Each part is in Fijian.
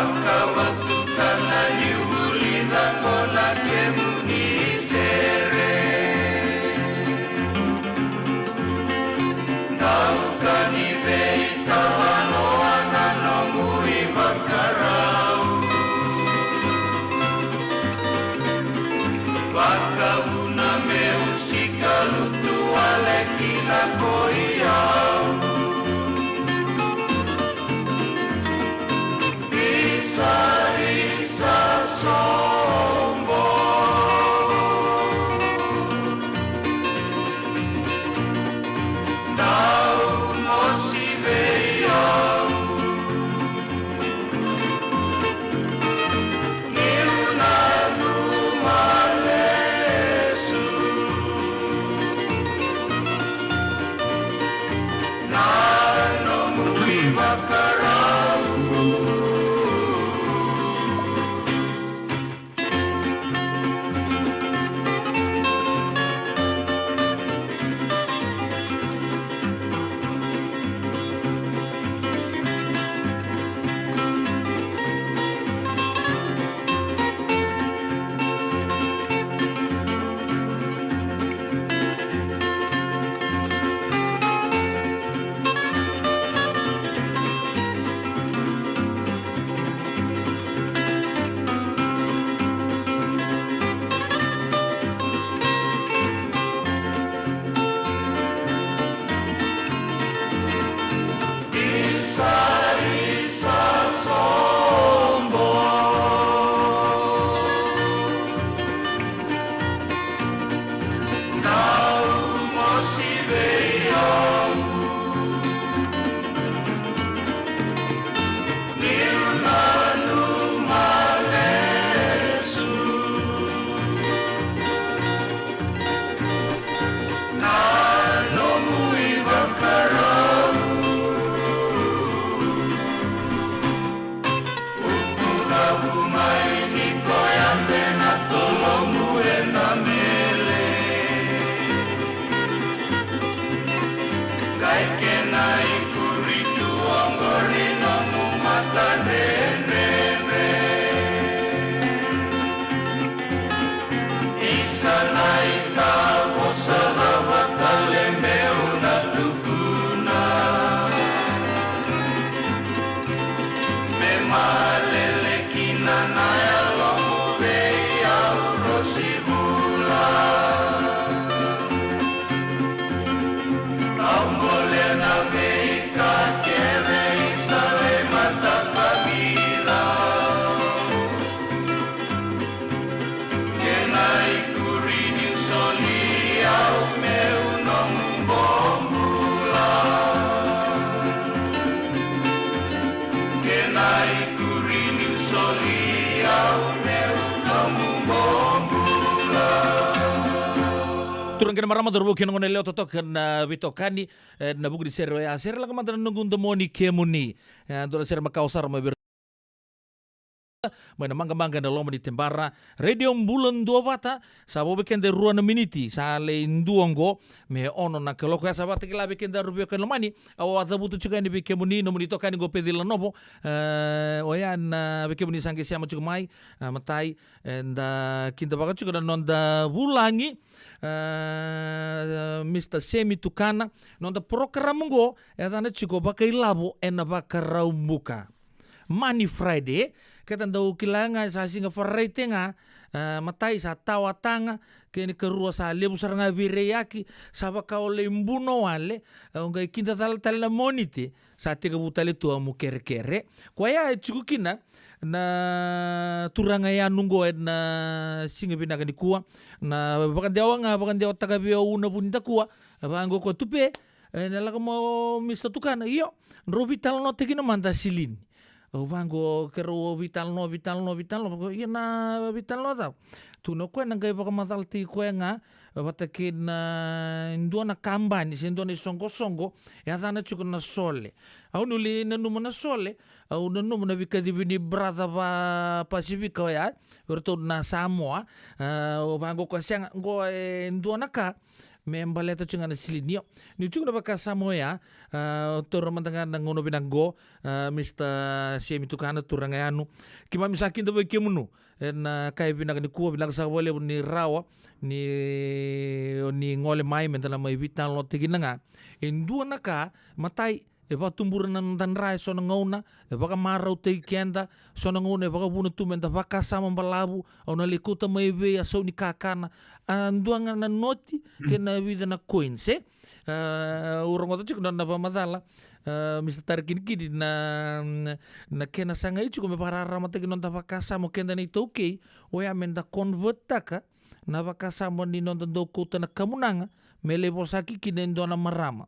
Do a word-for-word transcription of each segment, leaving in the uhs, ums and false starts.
Vakavatuka na iuvulica ko na kemuni sere. Dau ka ni veitalanoa na nomu ivakarau. Vakavuna meu sikalutu wale kina ko i au. Isa, isa sobo. Dau mosi vei au. Niu nanuma lesu na nomu ivakarau. Isa, isa sobo. Dau mosi vei au. Niu nanuma lesu na nomu ivakarau. Uku cavu mai ni koya me na tolomu ena mele. Qai kena ikuri tu oqori nomu matadredredre. Isa na itavosa cava tale meu na tukuna. Me malele kina na yalomu vei au, Rosi Vula. Au bole na veika kece, Isa, e mataka vila. Kena ikuri niu soli au meu nomu bobula. Kena ikuri niu soli au meu nomu bobula. Turaga kei na marama, cauravou kei na goneyalewa totoka na veitokani, e, na vuku ni sere oya, Sere Lako Mada na Noqu Domoni Kemuni. E, dua na sere makawa sara mai vei mai na Maqamaqa ena loma ni Tebara. Radio Bula Duavata, sa vo vei keda e rua na miniti, sa lai dua oqo me ono na kaloko. Ia sa vakatakila vei kedaru vei keda na lomani, au a cavuta tiko yani vei kemuni, nomuni itokani qo Pecila Novo. E, oya na vei kemuni sa qai sema tiko mai, e, matai, eda kidavaka tiko na noda vulagi, e, Mr Semi Tukana, noda porokaramu qo, e yacana tiko Vakailavo ena Vakaraubuka. Money Friday, e? Keda dau kila ga sa siga Faraite ga, e, matai sa tawa taga, kena ikarua sa levu sara ga veireiyaki, sa vaka o lai buno wale, e, o qai kidacala tale na Monite, sa tekivu tale tu a mu kerekere. Koya e tiko kina na turaga yanu qo ena siga vinaka nikua, na vakadewa ga, vakadewataka vei au na vu ni dakua, e vaqo ko Tupe, e, na lako mai o Mr Tukana, io, drau veitalanoataki na mada Silini. Au vaqo keirau veitalanoa, veitalanoa, veitalanoa, vaqo, ia na veitalanoa cava? Tukuna o koya na qai vakamacalataki koya ga vata kei na dua na kabani se dua na isoqosoqo, e yacana tiko na Sole. Au niu lai nanuma na Sole, au nanuma na veikacivi ni brother va Pasifika oya, vei iratou na Samoa. A, au vaqo koya sega, qo e dua na ka Me baleta tiko ga na silini, io. Ni tiko na vakasama oya, a, taura mada ga na gauna vinaka qo, a, Mister Semi Tukana, turaga yanu. Keimami sa kidavaki kemunu ena yakavi vinaka nikua, vinaka saka vakalevu ni rawa ni, ni gole mai me da na mai veitalanoataki kina ga e dua na ka. Matai, e vakatubura na noda dra e so na gauna, e vakamarautaki keda, so na gauna e vakavuna tu me da vakasama balavu, au na lai kauta mai vei, a sau ni kakana, a dua ga na noti kei na vica na coins, e? A, au rogoca tiko na, na vakamacala, a, Mister Tara Kinikini, na, na kena sagai tiko me vakararamataki noda vakasama o keda na iTaukei, oya me da convert-taka na vakasama ni noda dau kauta na kamunaga me lai vosaki kina e dua na marama.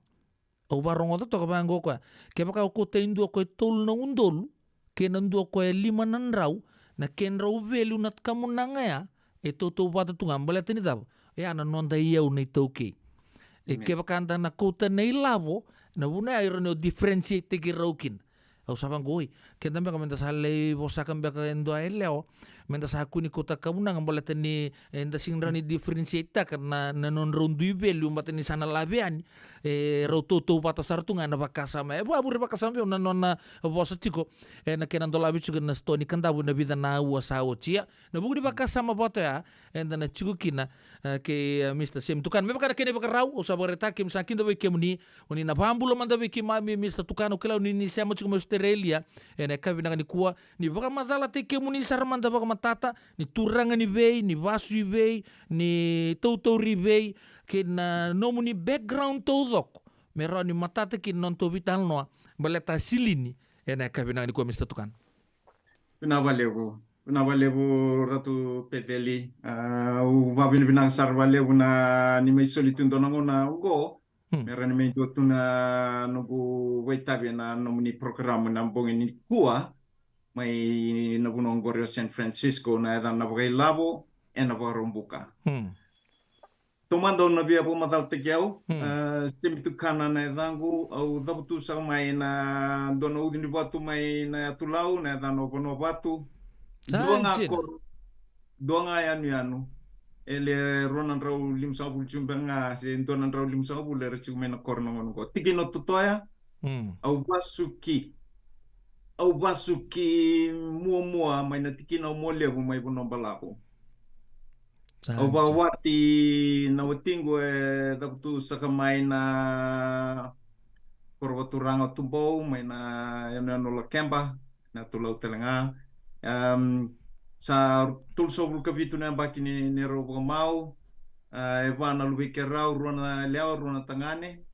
Au varogoca toka vaqo koya. Kevaka o kauta e dua ko e tolu na udolu kei na dua ko e lima na drau, na kedrau value na kamunaga ya e tautauvata tu ga, baleta ni cava? Ya na noda iyau na iTaukei. E, kevaka da na kauta na ilavo, na vuna ya e rawa ni o differentiate-taki rau kina. Au sa vaqo, oi, keda beka me da sa lai vosaka beka e dua yalewa, me da sa kua ni kauta kamunaga, baleta ni, e, da sega ni rawa ni differentiate-taka na, na nodrau dui value, baleta ni sa na lave yani, e, rau tautauvata sara tu ga na vakasama. E vakavure vakasama vei au na nona vosa tiko, e, na kena dolavi tiko na sitoa ni Kadavu ena vica na aua sa oti. Ia, na vuku ni vakasama vata oya, eda na tiko kina, e, kei, e, Mister Semi Tukana. Me vaka na kena ivakarau, au sa vakaraitaka, keimami sa kidavaki kemuni, o ni na vakabula mada vei keimami, Mister Tukana, au kila ni ni sema tiko mai Australia ena yakavi vinaka nikua, ni vakamacalataki kemuni sara mada vakamatata, ni turaga ni vei, ni vasu i vei, ni tautauri vei, kei na nomuni background taucoko, me rawa ni matata kina na nodatou veitalanoa baleta silini ena yakavi vinaka nikua, Mister Tukana. Vinaka vakalevu. Vinaka vakalevu, Ratu Peceli. A, au vakavinavinaka sara vakalevu na ni mai soli tu dua na gauna oqo. Hmm. Me rawa ni mai dua tu na noqu vakaitavi ena nomuni porokaramu ena bogi nikua, mai na vanua oqori o San Francisco, na yacana na vakailavo ena Vakaraubuka. Hmm. Taumada au na via vakamacalataki au, hmm, a, Semi Tukana na yacaqu, au cavutu saka mai na dua na ucu ni vatu mai na yatu Lau, na yacana o Vanuavatu. Sa dina. Dua ga koro, dua ga yanuyanu. E le rua na drau limasagavulu tiko beka ga, se dua na drau limasagavulu era tiko mai na koro na gauna oqo. Tikina o Totoya, hmm, au vasu ki, au vasu ki Muamua mai na tikina o Mualevu mai Vanuabalavu. Sa dina. Au vakawati na watiqu e cavutu saka mai na koro vakaturaga o Tubou, mai na yanuyanu o Lakeba, na yatu Lau tale ga. Em, sa tolusagavulu ka vitu na yabaki ni, ni rau vakamau. A, e va na luvei keirau, rua na yalewa, rua na tagane.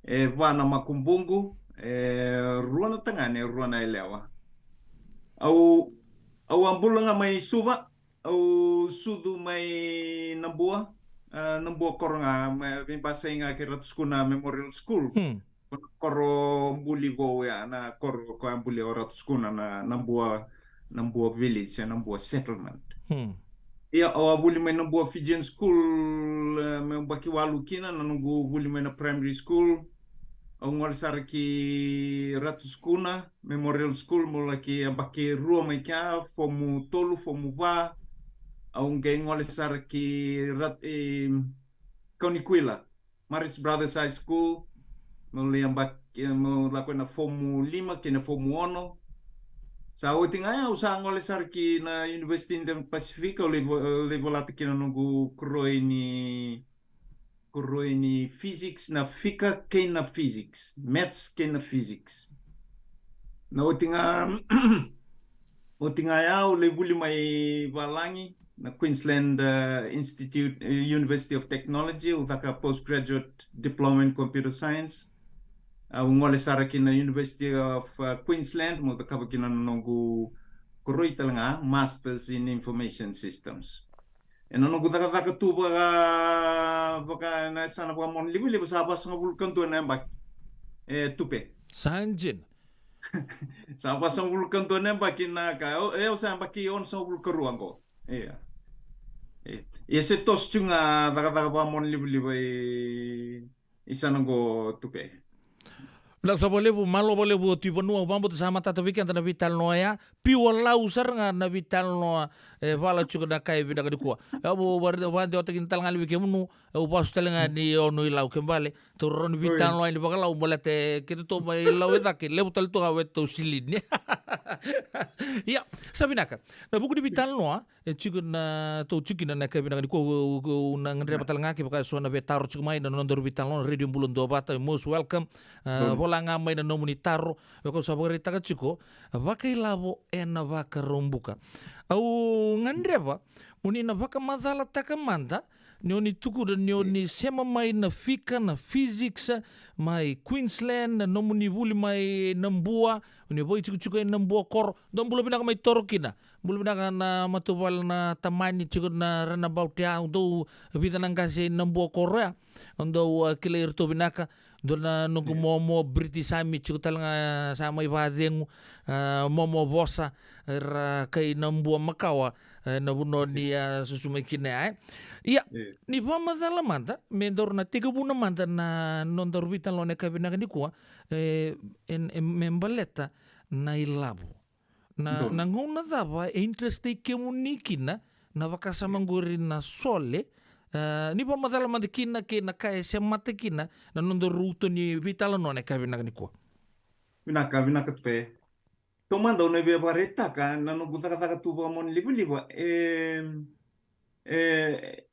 E va na makubuqu, e rua na tagane, rua na yalewa. Au, au a bula ga mai Suva, au sucu mai Nabua, a, Nabua koro ga, mai, veibasai ga kei Ratu Sukuna Memorial School. Hmm. Ko na koro buli vou ya, na koro ko a buli o Ratu Sukuna, na, Nabua, Nabua village, e Nabua settlement. Hmm. Ia, au a vuli mai Nabua Fijian School, e, me baki walu kina, na noqu vuli mai na primary school. Au gole sara ki Ratu Sukuna Memorial School, meu laki yabaki rua mai kea, fomu tolu, fomu va. Au qai gole sara ki Rat-, e, Kaunikuila, Marist Brothers High School, meu lai yabaki, meu lako ena fomu lima kei na fomu ono. Sa oti ga ya, au sa gole sara ki na University in the Pacific, au lai vo-, lai volata kina noqu koroi ni, koroi ni physics, na fika kei na physics, maths kei na physics. Na oti ga, oti ga ya au lai vuli mai valagi, na Queensland, e, Institute, e, University of Technology, au caka postgraduate diploma in computer science. Au gole sara ki na University of, e, Queensland, meu cakava kina na noqu koroi tale ga, Masters in Information Systems. Ena noqu cakacaka tu vaka, vaka na yasana vakamonalivaliva, sa vasagavulu ka dua na yabaki. E, Tupe. Sa dina. Sa vasagavulu ka dua na yabaki na ka, o, e, au sa yabaki onosagavulu ka rua qo. Ia. E, ia se toso tu ga cakacaka vakamonalivaliva i, i sana qo, Tupe. Na sa valevu, malo valevu o Tui Vanua, au vabauta sa matata vei keda na veitalanoa ya. Piwa lau sara ga na veitalanoa, e vala tiko na ka e vinaka nikua. Au vade, vade ota kina tale ga vei kemunu, au vasu tale ga ni ono i lau ke bale. Tou rau ni veitalanoa ni vakalau, baleta e keitou mai lau e cake, levu tale tu ga vei tou silini. Ia, sa vinaka. Na vuku ni veitalanoa, e tiko na, tou tiko kina na ka vinaka nikua, au, au, au na gadreva tale ga kevaka e so na veitaro tiko mai na nodaru veitalanoa, Radio Bula Duavata, most welcome. A, vola ga mai na nomuni taro, vaka au sa vakaraitaka tiko, vakailavo ena Vakaraubuka. Au gadreva, mo ni na vakamacalataka mada, ni oni tukuna, ni oni sema mai na fika, na physics, mai Queensland, na nomuni vuli mai Nabua, oni vakaitikotiko e Nabua koro, dou bula vinaka mai toro kina. Bula vinaka na matavuvale na tamani tiko na runabout ya, dou vica na qase i Nabua koro ya. Dou, a, kilai iratou vinaka, dua na noqu momo British Army tiko tale ga sa mai vacegu, a, momo vosa, era kai Nabua makawa, e, na vanua ni, a, susu mai kina ya, e. Ia, ni vamacala mada, me daru na tekivuna mada na nodaru veitalanoa na ka vinaka nikua, e, e, e, me baleta na ilavo. Na, na gauna cava e interest-i kemuni kina na vakasama qori na sole, e, ni vamacala mada kina kei na ka e semata kina na nodaru uto ni veitalanoa na ka vinaka nikua. Vinaka, vinaka Tupe. Taumada au na via vakaraitaka na noqu cakacaka tu vakamonalivaliva, e, e,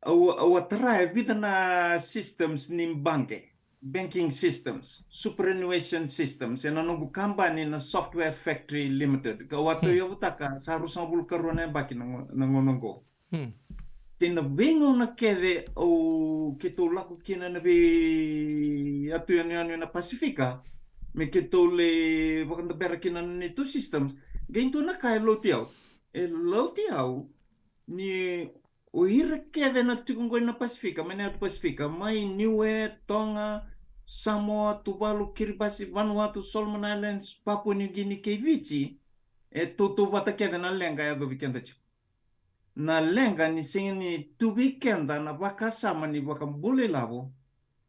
au, au a tara e vica na systems ni baqe, banking systems, superannuation systems, ena noqu kabani na Software Factory Limited. Ka au a tauyavutaka, sa ruasagavulu karua na yabaki na go-, na gauna oqo. Kei na veigauna kece au keitou lako kina na vei atu yanuyanu ena Pasifika, me keitou lai vakadabera kina na neitou systems. Qai dua na ka e lauti au. E lauti au ni o ira kece na tiko qo ena Pasifika, mai na yatu Pasifika, mai Niue, Toga, Samoa, Tuvalu, Kiribati, Vanuatu, Solomon Islands, Papua New Guinea kei Viti, e tautauvata kece na leqa e yacovi keda tiko. Na leqa ni sega ni tu vei keda na vakasama ni vakabula ilavo,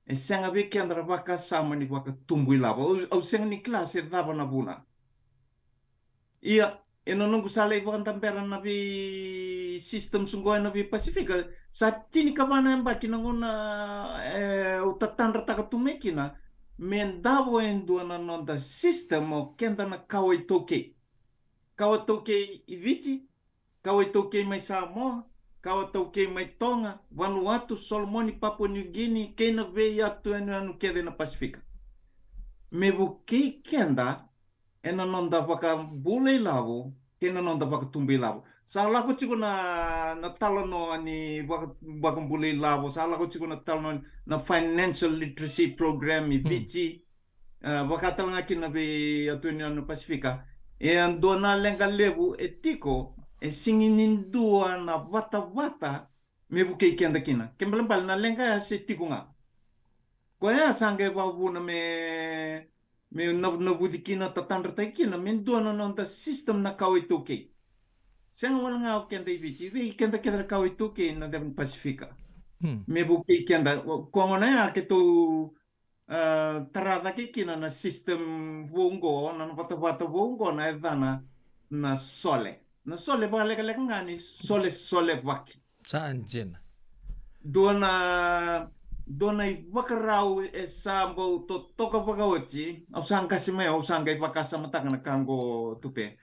e sega vei keda na vakasama ni vakatubu ilavo. Au, au sega ni kila se cava na vuna. Ia, ena noqu sa lai vakadabera na vei systems qo ena vei Pasifika, sa tinikava na yabaki na gauna, e, au tatadrataka tu mai kina me davo e dua na noda system o keda na kawa iTaukei. Kawa iTaukei i Viti, kawa iTaukei mai Samoa, kawa iTaukei mai Toga, Vanuatu, Solomoni, Papua New Guinea, kei na vei atu yanuyanu kece na Pasifika. Me vukei keda ena noda vakabula ilavo kei na noda vakatubu ilavo. Sa lako tiko na, na talanoa ni vaka-, vakabula ilavo, sa lako tiko na talanoa na financial literacy program i Viti, e, vaka tale ga kina vei atu yanuyanu Pasifika. E a dua na leqa levu e tiko, e sega ni dua na vatavata me vukei keda kina. Kena ibalebale na leqa ya se tiko ga. Koya sa qai vakavuna me, me na, navuci kina, tatadrataki kina me dua na noda system na kawa iTaukei. Sega wale ga o keda i Viti, vei keda kece na kawa iTaukei na ceva ni Pasifika. Me vukei keda, o, koya gona ya keitou, e, tara cake kina na system vou qo, na, na vatavata vou qo, na yacana na sole. Na sole vakalekaleka ga ni solesolevaki. Sa dina. Dua na, dua na ivakarau e sa bau totoka vakaoti, au sa qase mai, au sa qai vakasamataka na ka qo Tupe.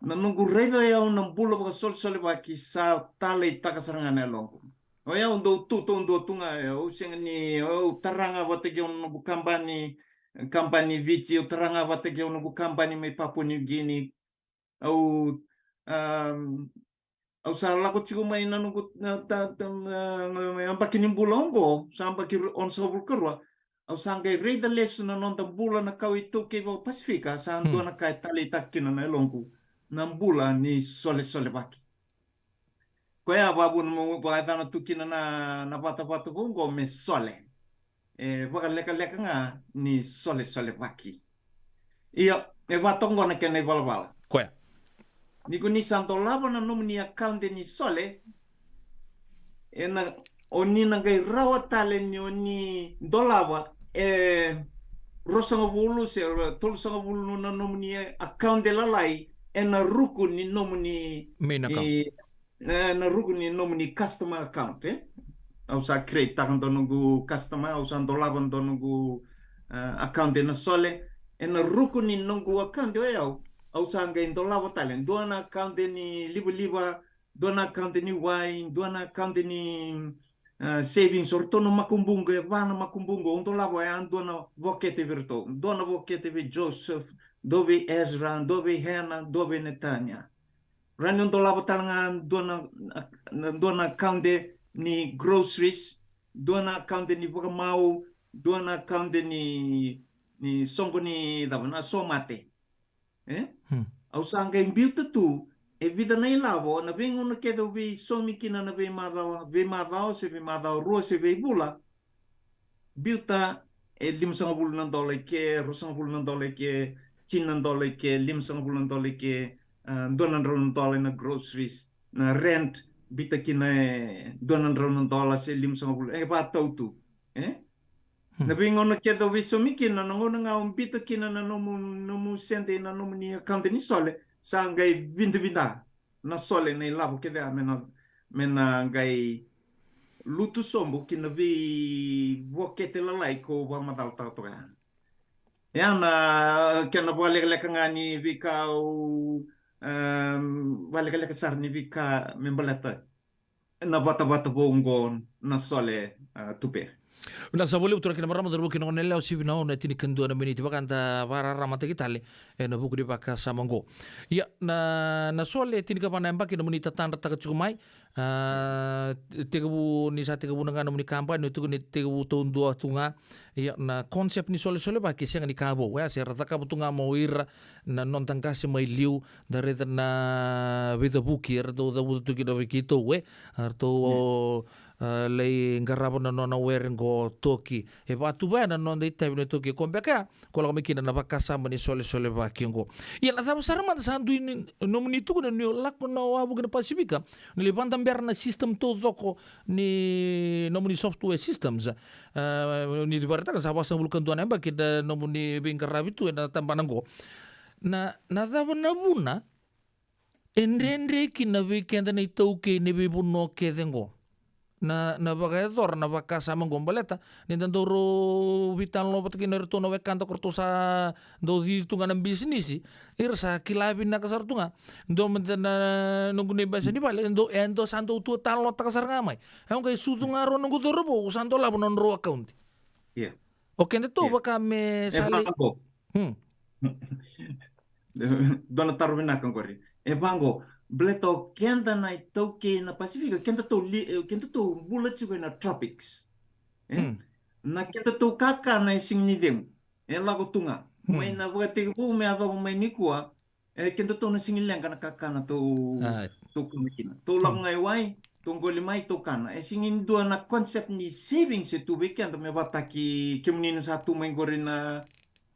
Na noqu raica o yau na bula vakasolesolevaki sa taleitaka sara ga na yaloqu. O yau dau tu taudua tu ga, e, au sega ni, au tara ga vata kei au na noqu kabani, kabani Viti, au tara ga vata kei au na noqu kabani mai Papua New Guinea. Au, am, au sa lako tiko mai na noqu, na, ta, ta, na, na, na yabaki ni bula oqo, sa yabaki ru-, onosagavulu karua. Au sa qai raica lesu na noda bula na kawa iTaukei vakaPasifika, sa dua na ka e taleitaka kina na yaloqu, na bula ni solesolevaki. Koya vakavuna meu vakayacana tu kina na, na vatavata vou qo me sole. E vakalekaleka ga ni solesolevaki. Ia, e vatoqo na kena ivalavala. Koya. Ni ko ni sa dolava na nomuni account ni sole, ena, o ni na qai rawa tale ni o ni dolava e ruasagavulu se tolusagavulu na nomuni account e lalai, ena ruku ni nomuni Main account. e, e, na ruku ni nomuni customer account, e? Au sa create taka dua noqu customer, au sa dolava dua noqu, e, account ena Sole. Ena ruku ni noqu account o yau, au sa qai dolava tale dua na account ni livaliva, dua na account ni wai, dua na account ni, e, savings, o ratou na makubuqu, e va na makubuqu au dolava, e a dua na vokete vei ratou, dua na vokete vei Joseph, dua vei Ezra, dua vei Hena, dua vei Netania. Rani au dolava tale ga dua na, na, dua na account ni groceries, dua na account ni vakamau, dua na account ni, ni soqo ni cava, na somate. E? Hmm. Au sa qai biuta tu e vica na ilavo, na veigauna kece au veisaumi kina na veimacawa, veimacawa se veimacawa rua se veivula. Biuta e limasagavulu na dola i ke, ruasagavulu na dola i ke, tini na dola i ke, limasagavulu na dola i ke, a, dua na drau na dola ena groceries, na rent, biuta kina e dua na drau na dola se limasagavulu, e vatau tu. E? Hmm. Na veigauna kece au veisaumi kina, na gauna ga au biuta kina na nomu, nomu sede, na nomuni account ni Sole, sa qai vidavida na Sole na ilavo kece ya me na, me na qai lutu sobu ki na veivokete lalai ko vakamacalataka toka ya. Ya na kena vakalekaleka ga ni veika au, em, vakalekaleka sara ni veika me baleta na vatavata vou oqo na Sole, a, Tupe. Vinaka sa vakalevu turaga kei na marama, cauravou kei na goneyalewa, sivi na ono e tinikadua na miniti vaka eda vakararamataki tale ena vuku ni vakasama oqo. Ia, na, na Sole, tinikava na yabaki nomuni tatadrataka tiko mai. A, tekivu, ni sa tekivuna ga nomuni kabani, o tukuni tekivu taudua tu ga. Ia, na concept ni solesolevaki e sega ni ka vou, e, se ra cakava tu ga mai o ira na noda qase mai liu, da raica na veicavuki eratou cavuta tu kina vei keitou, e, eratou, a, lai qarava na nona were qo o Toki. E vakatuva ya na noda itavi na iTaukei, ko beka ya ko lako mai kina na vakasama ni solesolevaki oqo. Ia, na cava sara mada sa dui ni, nomuni tukuna ni o lako na wavoki na Pasifika, ni lai vakadabera na system taucoko ni nomuni software systems. A, ni vakaraitaka sa vasagavulu ka dua na yabaki na nomuni veiqaravi tu ena tabana oqo. Na, na cava na vuna e dredre kina vei keda na iTaukei ni veivanua kece oqo na, na vakayacora na vakasama oqo, baleta ni da dau rau veitalanoa vata kei na iratou na wekada ko ratou sa dau cici tu ga na bisinisi, ira sa kila vinaka sara tu ga. Dua mada na noqu neighbor sa ni vale, e dua, e dua sa dau tu talanoataka sara ga mai. Au qai sucu ga rau noqu cauravou, au sa dolava nodrau account. Ia. O keda tou vaka me sa lai. Vaqo. Hmm. Dua na taro vinaka qori. E vaqo, baleta o keda na iTaukei na Pasifika, keda tou li-, e, keda tou bula tiko ena tropics. E? Hmm. Na keda tou kakana e sega ni cegu. E lako tu ga. Hmm. Mai na vakatekivu me yacova mai nikua, e keda tou na sega ni leqa na kakana tou, tou kana kina. Tou lako ga i wai, tou qoli mai, tou kana. E sega ni dua na concept ni savings e tu vei keda me vakataki kemuni na sa tu mai qori na,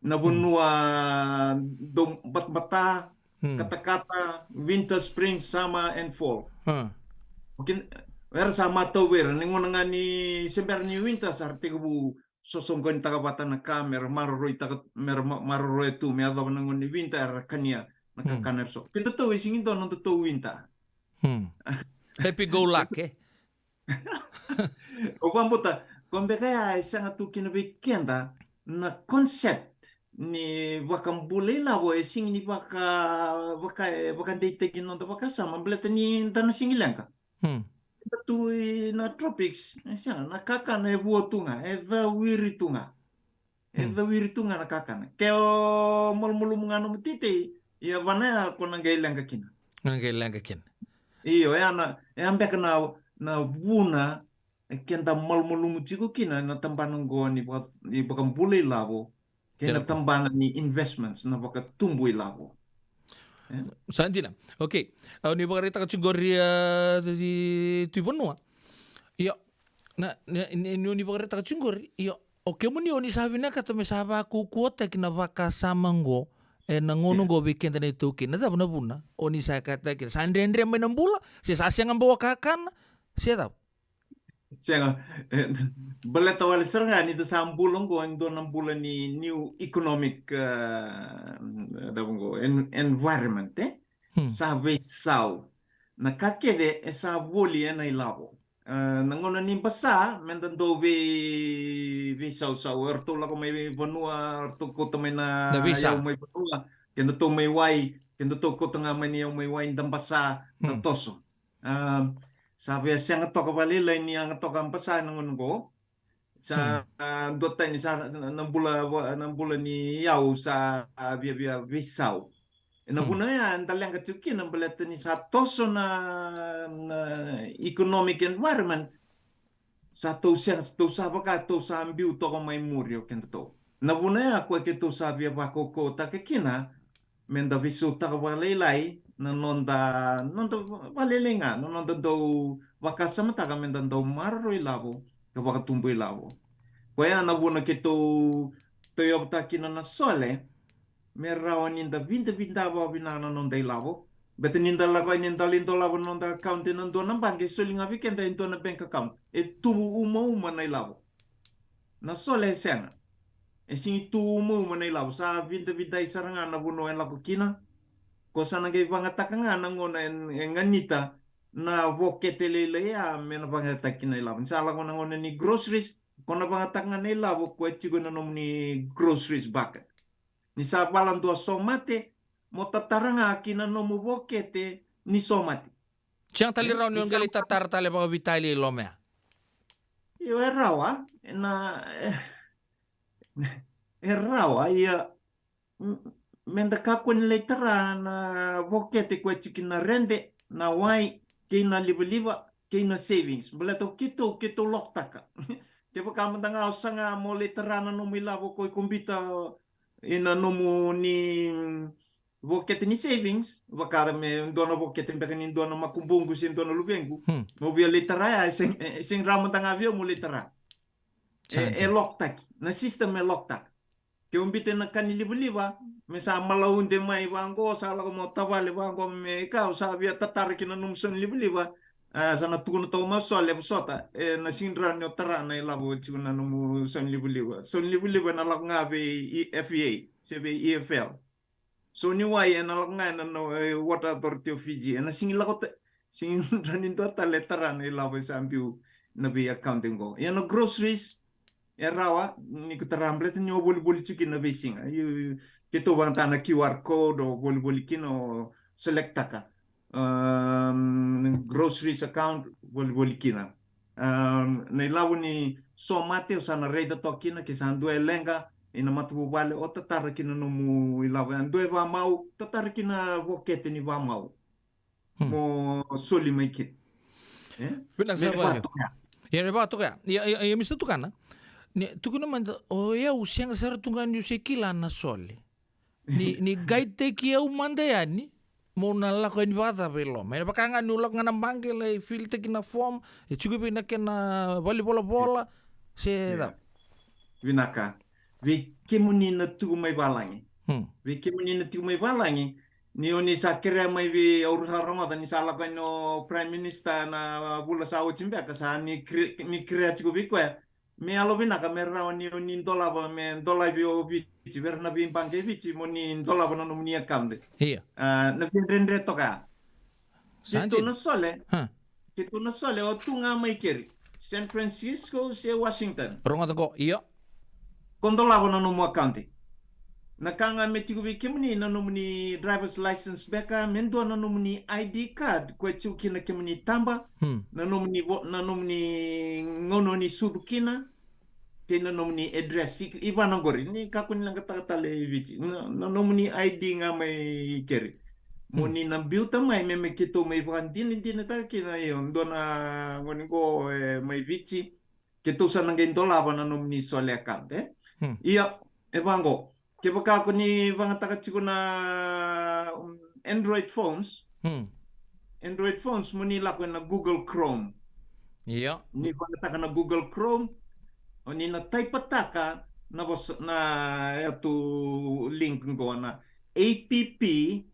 na vanua dau batabata, katakata, winter, spring, summer and fall. Era sa matau vei ira ni gauna ga ni se bera ni winter sa ra tekivu sosoqonitaka vata na ka me ra maroroitaka, me ra ma-, maroroya tu me yacova na gauna ni winter era kania na kakana era so. Keda tou e sega ni dua na noda tou winter. Happy go luck, e? O vakabauta, ko beka ya e sega tu kina vei keda na concept ni vakabula ilavo, e sega ni vaka, vaka, e vakadeitaki noda vakasama, baleta ni da na sega ni leqa. Keda tu ina tropics, e sega, na kakana e vua tu ga, e cawiri tu ga. E cawiri tu ga na kakana. Ke o malumalumu ga nomu teitei, ia vana ya ko na qai leqa kina. Na qai leqa kina. Io, e a na, e a beka na, na vuna e keda malumalumu tiko kina na tabana oqo ni vaka, ni vakabula ilavo. Kei na tabana ni investments, na vakatubu ilavo. Sa dina. Okay. Au ni vakaraitaka tiko qori, a, Tui Vanua. Io. Na, ni, ni, ni vakaraitaka tiko qori. Io. O kemuni o ni sa vinakata me sa vakaukauwataki na vakasama oqo ena gauna oqo vei keda na iTaukei. Na cava na vuna o ni sa kataki? Sa dredre mai na bula? Se sa sega bau kakana? Se cava? Sega, e, baleta wale sara ga ni da sa bula oqo e dua na bula ni new economic, e, cava oqo, en-, environment, e? Hmm. Sa veisau. Na ka kece e sa voli ena ilavo. E, na gauna ni basa, me da dau vei-, veisausau. Eratou lako mai vanua, eratou kauta mai na, na visa, yau mai vanua. Kedatou mai wai, kedatou kauta ga mai na yau mai wai, da basa, da, hmm, toso. A, sa via sega toka vakalailai ni yaga toka basa ena gauna oqo. Sa, hmm, a, dua tani sa, na bula, na bula ni yau sa, a, via, via veisau. Ena, hmm, vuna ya, da leqa tiko kina baleta ni sa toso na, na economic environment. Sa tou sega, tou sa vaka, tou sa biu toka mai muri o kedatou. Na vuna ya, koya keitou sa via vakaukauwataka kina, me da veisautaka vakalailai na noda, noda vakalailai ga, na noda dau vakasamataka me da dau maroroi ilavo ka vakatubu ilavo. Koya na vuna keitou tauyavutaka kina na Sole, me rawa ni da vidavidava vinaka na noda ilavo. Beta ni da lako yani, da lai dolava na noda account ena dua na baqe, e soli ga vei keda e dua na bank account. E tuvu umauma na ilavo. Na Sole e sega. E sigi tu umauma na ilavo, sa vidavidai sara ga na vanua e lako kina. Ko sa na qai vagataka ga na gauna e, e ganita na vokete lailai ya me na vagataki na ilavo. Ni sa lako na gauna ni groceries, ko na vagataka ga na ilavo ko e tiko na nomuni groceries bucket. Ni sa vala dua somate, mo tatara ga ki na nomu vokete ni somate. Sega tale ni, e, rawa ni, ni o qai sa lai tatara tale vakavitali e loma ya. Io, e rawa, na, e, e rawa, ia, m-, me da kakua ni lai tara na vokete ko e tiko na rede, na wai, kei na livaliva, kei na savings. Baleta o keitou, keitou lock-taka. Kevaka mada ga o saga mo lai tara na nomu ilavo ko i kobita, ina nomuni, mm, vokete ni savings, vaka me dua na vokete beka ni dua na makubuqu se dua na luvequ. Hmm. Mo via lai tara ya, e sega, e sega ni rawa mada ga vei au mo lai tara. E, sa dina, e lock-taki. Na system e lock-taka. Ke o bita na ka ni livaliva, me sa malaude mai vaqo, sa lako mo tavale vaqo, me ka o sa via tatara ki na nomu sau ni livaliva, a, sa na tukuna toka mai o Sole, e vosota, e na sega ni rawa ni o tara na ilavo e tiko na nomu sau ni livaliva. Sau ni livaliva e na lako ga vei E-, F E A, se vei E F L. Sau ni wai e na lako ga ena, no, e, Water Authority of Fiji. E na sega ni lako ta-, sega ni rawa ni dua tale e tara na ilavo e sa biu na vei account qo. Ia na groceries, e rawa ni ko tara baleta ni o volivoli tiko kina veisiga. Io, io, keitou vakayagataka na Q R code, o volivoli kina, o select-taka. Am, groceries account, volivoli kina. Am, na ilavo ni somate, o sa na raica toka kina, ke sa dua e leqa ina matavuvale, o tatara ki na nomu ilavo. A dua e vakamau, tatara ki na vokete ni vakamau. Hmm. Mo soli mai kina. E? Vinaka sara vakalevu. Ia, me vakatoka ya. Ia, ia, ia, Mister Tukana, ni tukuna mada, o yau sega sara tu ga niu se kila na Sole. Ni, ni guide-taki au mada yani, mo na lako yani vakacava i loma. E vaka ga niu lako ga na baqe, lai fill-taki na form, e tiko vei na kena valenivolavola, se, ia, cava. Vinaka. Vei kemuni na tiko mai valagi. Hmm. Vei kemuni na tiko mai valagi, ni o ni sa kerea mai vei au, sa rogoca ni sa lako yani o Prime Minister na vula sa oti beka, sa ni kere-, ni kerea tiko vei koya. Me yalovinaka me rawa ni o ni dolava, me dolavi o Viti, vei ira na veibaqe e Viti, mo ni dolava na nomuni account. Ia. A, na veidredre toka. Sa dina. Keitou na Sole. Ha. Keitou na Sole, o tu ga mai keri. San Francisco se Washington. Rogoca qo, io. Ko dolava na nomu account. Na ka ga me tiko vei kemuni na nomuni driver's license beka, me dua na nomuni I D card, ko e tiko kina kemuni taba, hmm, na nomuni vo-, na nomuni gauna ni sucu kina, kei na nomuni address, i, i vana qori, ni kakua ni leqataka tale i Viti. Na, na nomuni I D ga mai keri. Mo, hmm, ni na biuta mai, me, me keitou mai vakadinadinataka kina, io, dua na gone qo, e, mai Viti. Keitou sa na qai dolava na nomuni Sole account, e? Hmm. Ia, e vaqo. Kevaka ko ni vagataka tiko na, um, Android phones. Hmm. Android phones, mo ni lako ena Google Chrome. Ia. Ni vagataka na Google Chrome, o ni na taipataka na vosa, na yatu link qo na A P P,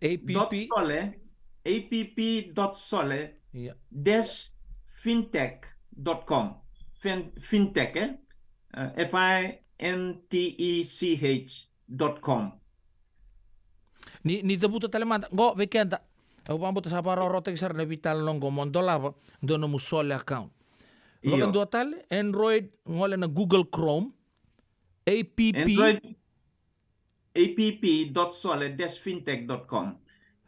A P P dot Sole, A P P dot Sole, ia, dash fintech dot com. Fin, fintech, e? E, F I N T E C H dot com. Ni, ni cavuta tale mada qo vei keda. Au vakabauta sa vakarawarawataki sara na veitalanoa qo mo dolava dua nomu Sole account. Io. Vakadua tale, Android, gole na Google Chrome, A P P. Android, A P P dot sole dash fintech dot com.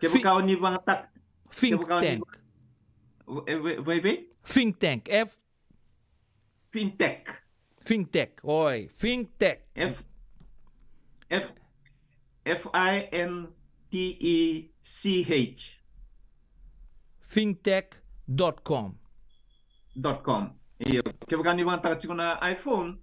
Kevaka o ni vakayagataka, kevaka o ni Think Tank. Va-, e, vei, vei, vei? Think Tank, F Fintech. Fintech, oi, Fintech. F, F, F I N T E C H. Fintech dot com. Dot com. Io, kevaka ni vakayagataka tiko na iPhone,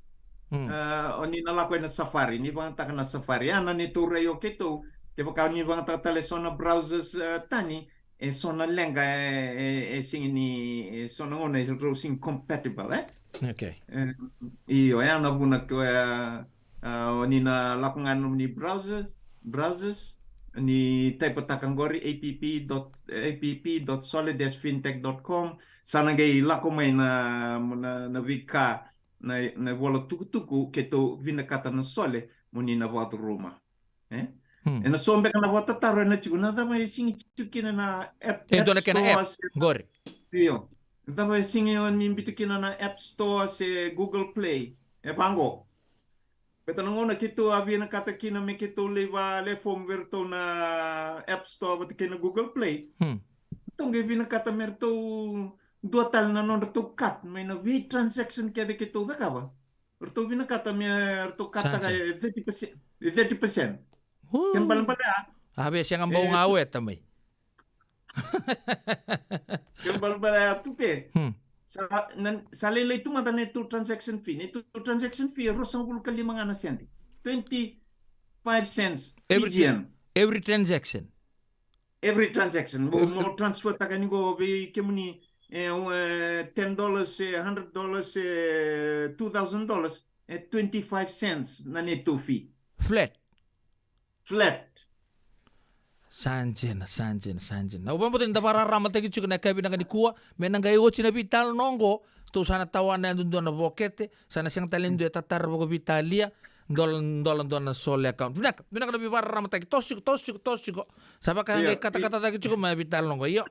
Mm. e, o ni na lako ena Safari, ni vakayagataka na Safari. A, na neitou rai o keitou, kevaka ni vakayagataka tale so na browsers, e, tani, e so na leqa, e, e, e sigi ni, e so na gauna e rau sigi compatible, e? Okay. E, io, e a na vuna ke, e, a, o ni na lako ga nomuni browser, browsers, ni type-taka qori, A P P dot, A P P dot sole dash fintech dot com, sa na qai lako mai na, na, na veika, na, na vola tukutuku keitou vinakata na Sole, mo ni na vakacuruma. E? Hmm. Ena so beka na vakatataro ena tiko, na cava e sigi tiko kina na app, E dua na App kena Store app, se qori. Io. Na cava e sigi o ni biuta kina na App Store se Google Play. E vaqo. Beta na gauna keitou a vinakata kina me keitou lai vakalefomu vei ratou na App Store vata kei na Google Play. Hmm. Ratou qai vinakata me ratou dua tale na nodratou cut mai na vei transaction kece keitou cakava. Ratou vinakata me ratou cut-taka Saja. E thirty percent. E thirty percent. Uu. Kena balebale ya. A vei sega bau E, ga weta mai. Kena balebale ya tu pe. Hmm. Sa, na, sa lailai tu mada na neitou transaction fee. Neitou transaction fee e ruasagavulu ka lima ga na sede. Twenty-five cents Every Fijian. Every transaction. Every transaction. Mo, Eh, mo transfer-taka ni qo vei kemuni, e, e, ten dollars, e, hundred dollars, e, two thousand dollars, e twenty-five cents na neitou fee. Flat. Flat. Sa dina, sa dina, sa dina. Au vakabauta ni da vakararamataki tiko na yakavi vinaka nikua, me na qai oti na veitalanoa qo, tou sa na tawana yadudua na vokete, sa na sega tale ni dua e tatara vakaveitalia, dola, dola dua na Sole account. Vinaka, vinaka na veivakararamataki, toso tiko, toso tiko, toso tiko. Sa vaka Io, qai katakata cake tiko mai veitalanoa qo. Io.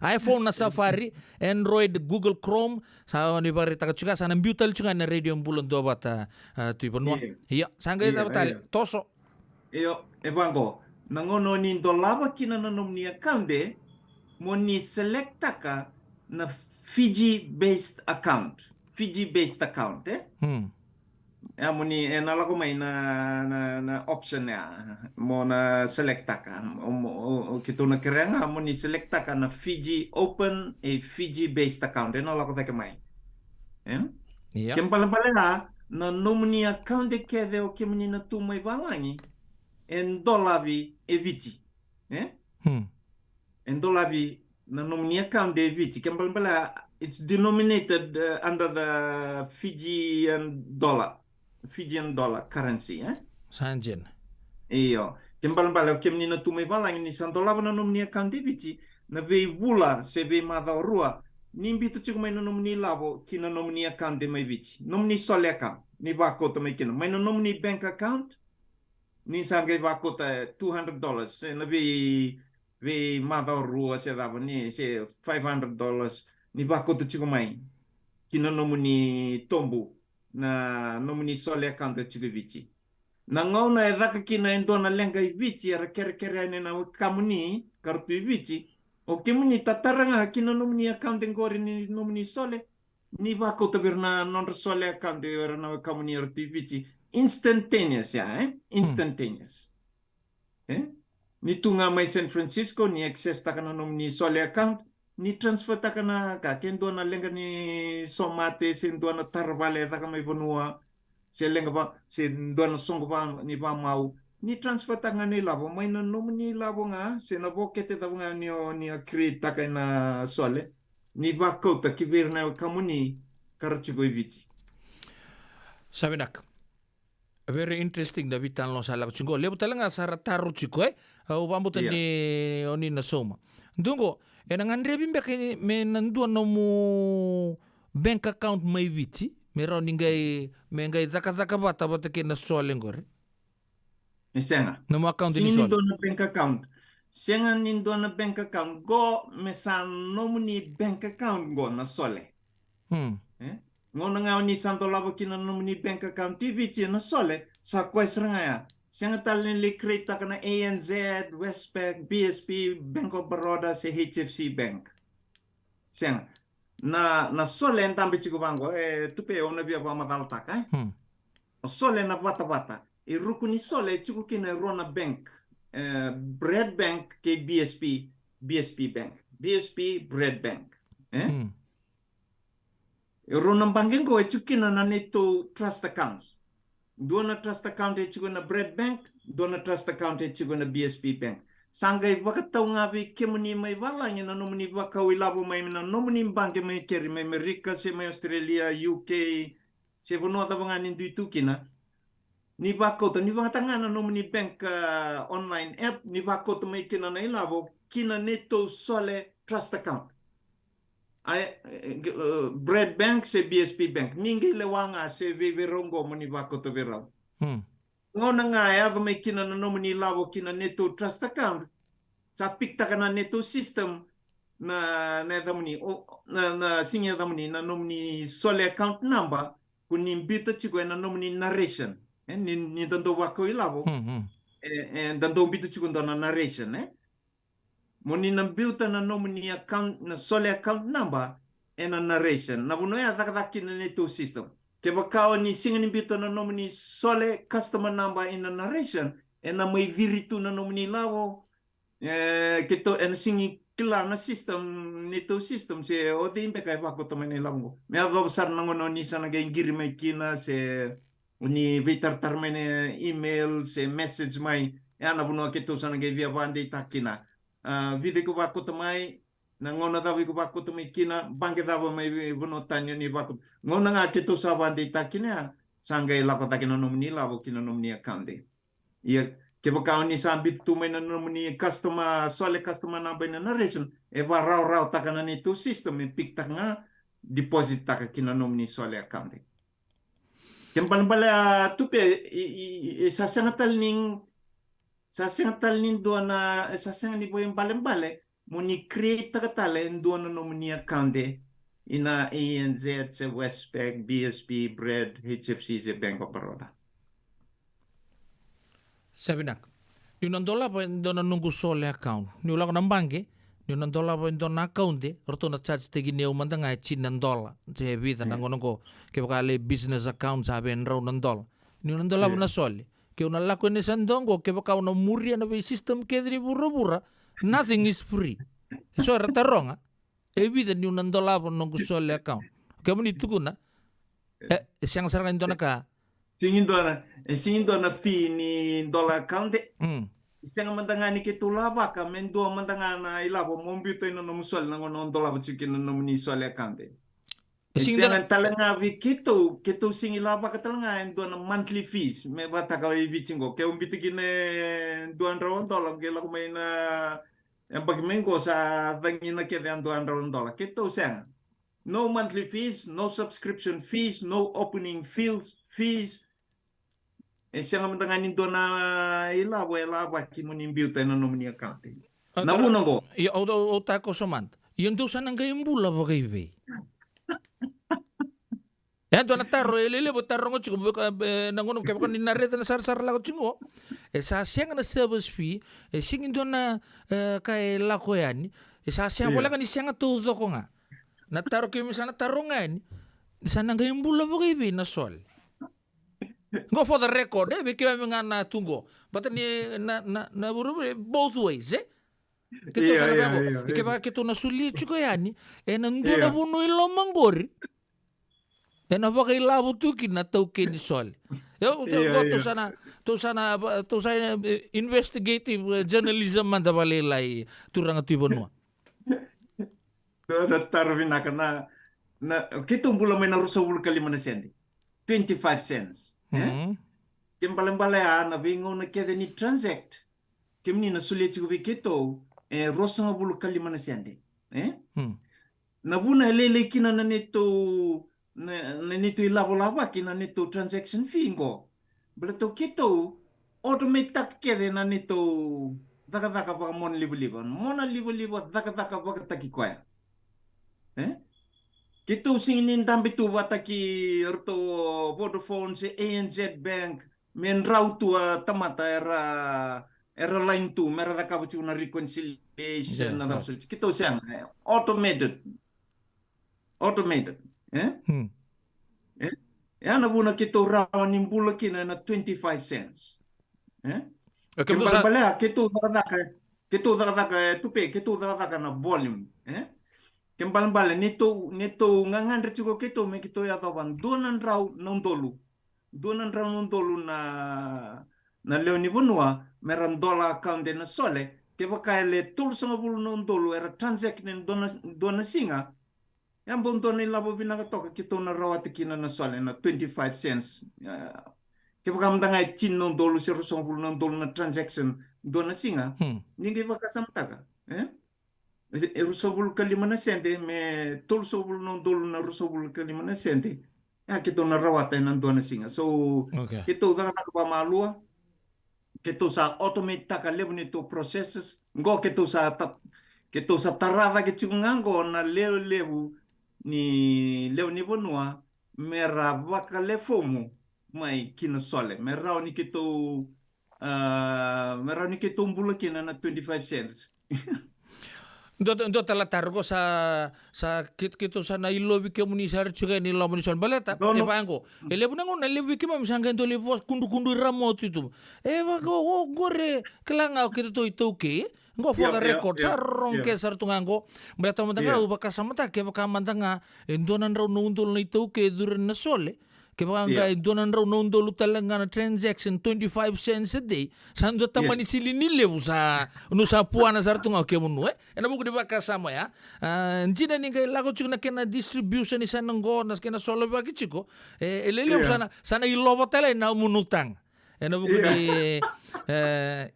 iPhone na Safari, Android, Google Chrome, sa ni vakaraitaka tiko, sa na biu tale tiko na Radio Bula Duavata, a, Tui Vanua. Io. Io, sa qai Io, cava tale, io. Toso. Io, e vaqo. Na gauna o ni dolava kina na nomuni account e, mo ni select-taka na Fiji based account. Fiji based account, e? Hmm. E, mo ni, e na lako mai na, na, na option ya. Mo na select-taka. O, mo, o, o, keitou na kerea ga, mo ni select-taka na Fiji open a Fiji based account. E na lako cake mai. E? Io. Kena balebale ya, na nomuni account e kece o kemuni na tu mai valagi, e dolavi e Viti. E? Hmm. E dolavi na nomuni account e Viti. Kena balebale ya, it's denominated, uh, under the Fijian dollar. Fijian dollar currency, e? Sa dina. Io. Kena balebale o kemuni na tu mai valagi ni sa dolava na nomuni account e Viti, na veivula se veimacawa rua, ni biuta tiko mai na nomuni lavo ki na nomuni account e mai Viti. Nomuni Sole account, ni vakauta mai kina. Mai na nomuni bank account, ni sa qai vakauta two hundred dollars, se na vei, veimacawa rua se cava ni, se five hundred dollars, ni vakauta tiko mai ki na nomuni tobu, na nomuni Sole account e tiko i Viti. Na gauna e caka kina e dua na leqa i Viti, era kerekere yani na wekamuni, ka ra tu i Viti, o kemuni tatara ga ki na nomuni account e qori ni nomuni Sole, ni vakauta vei ira na nodra Sole account vei ira na wekamuni era tu i Viti. Instantaneous ya, e? Hmm. Instantaneous. E? Ni tu ga mai San Francisco, ni access-taka na nomuni Sole account, ni transfer-taka na ka, ke dua na leqa ni somate, se dua na tara vale e caka mai vanua, se leqa va, se dua na soqo va, ni vamau, ni transfer-taka ga na ilavo, mai na nomuni ilavo ga, se na vokete cava ga ni o, ni a create-taka ena Sole, ni vakauta ki vei ira na wekamuni ka ra tiko i Viti. Sa vinaka. Very interesting na veitalanoa sa lako tiko. Levu tale ga sa ra taro tiko, e? Au vakabauta Io. ni o ni na sauma. Dua qo, ena gadrevi beka me na dua nomu Bank account mai Viti me rawa ni qai, me qai cakacaka vata vata kei na Sole qori? E sega. Nomu account ni Sega ni Sole? dua na bank account. Sega ni dua na bank account. Qo me sa nomuni bank account qo na Sole. Hmm. Gauna ga o ni sa dolava kina na nomuni bank account i Viti na Sole, sa koya sara ga ya. Sega tale ni lai create-taka na A N Z, Westpac, B S P, Bank of Baroda se H F C Bank. Sega. Na, na Sole e dabe tiko vaqo, e Tupe, o na via vakamacalataka, e? Hmm. O Sole na vatavata. E ruku ni Sole e tiko kina e rua na bank. E, Bread Bank kei B S P, B S P Bank. B S P, Bread Bank. E? Hmm. E rua na baqe qo e tiko kina na neitou trust accounts. Dua na trust account e tiko na Bread Bank, dua na trust account e tiko na B S P Bank. Sa qai vakatau ga vei kemuni mai valagi na nomuni vakau ilavo mai na nomuni baqe mai keri mai Amerika se mai Australia, U K, se vanua cava ga ni dui tu kina. Ni vakauta, ni vakataka ga na nomuni bank, ah, online app, ni vakauta mai kina na ilavo kina neitou Sole trust account. Ai, eh, eh, Bread Bank se B S P Bank. Ni qai lewa ga se vei, vei rau qo mo ni vakauta vei rau. Hmm. Gauna ga e yaco mai kina na nomuni ilavo kina neitou trust account, sa pick-taka na neitou system na, na yacamuni, o, na, na sega ni yacamuni, na nomuni Sole account number, ko ni biuta tiko ena nomuni narration. E, ni, ni da dau vakau ilavo. Hmm, hmm. E, e, da dau biuta tiko dua na narration, e? Mo ni na biuta na nomuni account, na Sole account number, ena narration. Na vanua ya cakacaka kina na neitou system. Kevaka o ni sega ni biuta na nomuni Sole customer number ena narration, ena mai ciri tu na nomuni ilavo, e, keitou, ena sega ni kila na system, neitou system, se o cei beka e vakauta mai na ilavo qo. Me yacova sara na gauna o ni sa na qai qiri mai kina, se o ni veitaratara mai na email, se message mai, e ya na vanua keitou sa na qai via vakadeitaka kina. A, vica iko vakauta mai, na gauna cava iko vakauta mai kina, baqe cava mai vanua tani o ni vakauta. Gauna ga keitou sa vakadeitaka kina ya, sa qai lako cake na nomuni ilavo ki na nomuni account. Ia, kevaka o ni sa biuta tu mai na nomuni customer, Sole customer number ena narration, e vakarawarawataka na neitou system, e pick-taka ga, deposit-taka ki na nomuni Sole account. Ke balebale a Tupe, i, i, i, sa sega tale ni, sa sega tale ni dua na, sa sega ni vakaibalebale mo ni create-taka tale e dua na nomuni account ina A N Z se Westpac, B S P, Bread, H F C se Bank of Baroda. Sa vinaka. Niu na dolava e dua na noqu Sole account, niu lako na baqe, niu na dolava e dua na account, ratou na charge-taki au mada ga e tini na dola, se vica na gauna qo, kevaka lai business account sa vei drau na dola. Niu na dolava na Sole, keu na lako ena sa dua qo, kevaka au na muria na vei system kece ni vuravura, nothing is free. E so era taroga, e vica niu na dolava noqu Sole account? Kemuni tukuna, e, e sega sara ga ni dua na ka. Sega ni dua na, e sega ni dua na fee ni dola account. Mm. E sega mada ga ni keitou lavaka me dua mada ga na ilavo mo biuta ina nomu Sole na gauna o dolava tiko kina na nomuni Sole account. E sega tale ga vei keitou, keitou sega ni lavaka tale ga e dua na monthly fees, me vakataka i Viti qo. Ke o biuta kina e dua na drau na dola, ke lako mai na yabaki mai qo sa cagina kece e dua na drau na dola. Keitou sega. No monthly fees, no subscription fees, no opening fees, fees. E sega mada ga ni dua na ilavo e lavaki mo ni biuta ena nomuni account. Na vuna qo. Io, au, au, au takoso mada. Io, dou sa na qai bula vakaivei? E dua na taro e lelevu taroga tiko, e, na gauna kevaka ni na raica na sarasara lako tiko. E sa sega na service fee, e sega ni dua na, e, ka e lako yani. E sa sega voleka ni sega taucoko ga. Na taro keimami sa na taroga yani, ni sa na qai bula vakaivei na Sole? Go for the record, e, vei keimami ga na tu qo. Baleta ni na, na, na vuravura, both ways, e? Keitou sa na via, kevaka keitou na solia tiko yani ena dua na vanua i loma qori, ena vakailavo tu kina na taukei ni Sole. Io, tou sa na, tou sa na, tou sa na, e, investigative, e, journalism mada vakalailai, turaga Tui Vanua. Dua na taro vinaka na, na, keitou bula mai na ruasagavulu ka lima na sede. Twenty-five cents. E? Ke balebale a na veigauna kece ni transact, kemuni na solia tiko vei keitou, e, ruasagavulu ka lima na sede. E? Na vuna e lailai kina na neitou, na, na neitou ilavalava kina na neitou transaction fee qo. Baleta keitou automate-taka kece na neitou cakacaka vakamonalivaliva. Monalivaliva cakacaka vakataki koya. E? Keitou sega ni dabe tu vata kei ratou Vodafone se A N Z Bank, me drau tu a tamata era, era line tu, me ra cakava tu na reconciliation, na cava soli. Keitou sega, e, automated. Automated, e? E? E a na vuna keitou rawa ni bula kina na twenty-five cents. E? Ke balebale, keitou cakacaka, keitou cakacaka, e, tupe, keitou cakacaka na volume, e? Ke balebale, neitou, neitou gagadre tiko keitou, me keitou yacova dua na drau na udolu. Dua na drau na udolu na, na lewe ni vanua, me ra dola account e na Sole, kevaka e le tolusagavulu na udolu, era transact e na dua na, dua na siga, e a bau dua na ilavo vinaka toka keitou na rawata kina na Sole, na twenty-five cents. E, kevaka mada ga e tini na udolu, se ruasagavulu na udolu na transaction, dua na siga, ni qai vakasamataka, e? E, e ruasagavulu ka lima na sede, me tolusagavulu na udolu na ruasagavulu ka lima na sede. E a keitou na rawata e na dua na siga. So, keitou cakacaka vakamalua, keitou sa automate-taka levu neitou processes. Qo keitou sa ta-, keitou sa tara cake tiko ga qo na lewe levu ni lewe ni vanua, me ra vakalefomu mai ki na Sole. Me rawa ni keitou, a, me rawa ni keitou bula kina na twenty-five cents. Dua, dua tale taro qo sa, sa kei-, keitou sa na ilovi kemuni sara tiko ni loma ni Sole. Baleta, e vaqo. E levu na gauna, levu vei keimami sa qai dua lai vosa kudrukudru i Ramotu tu. E vaqo, o qori, kila ga o keitou iTaukei. Qo for the record, sa rorogo ke sara tu ga qo. Baleta mada ga, au vakasamataka, kevaka mada ga, e dua na drau na udolu na iTaukei e curu na Sole. Kevaka ga e dua na drau na udolu tale ga na transaction, twenty-five cents a day. Sa dua tamani silini levu sa, nu sa puana sara tu ga o kemunu, e? E na vuku ni vakasama ya. A, dina ni qai lako tiko na kena distribution ni sa na qo, na kena solovaki tiko. E, e lelevu sa na, sa na ilova tale na munu taga. E na vuku ni, e,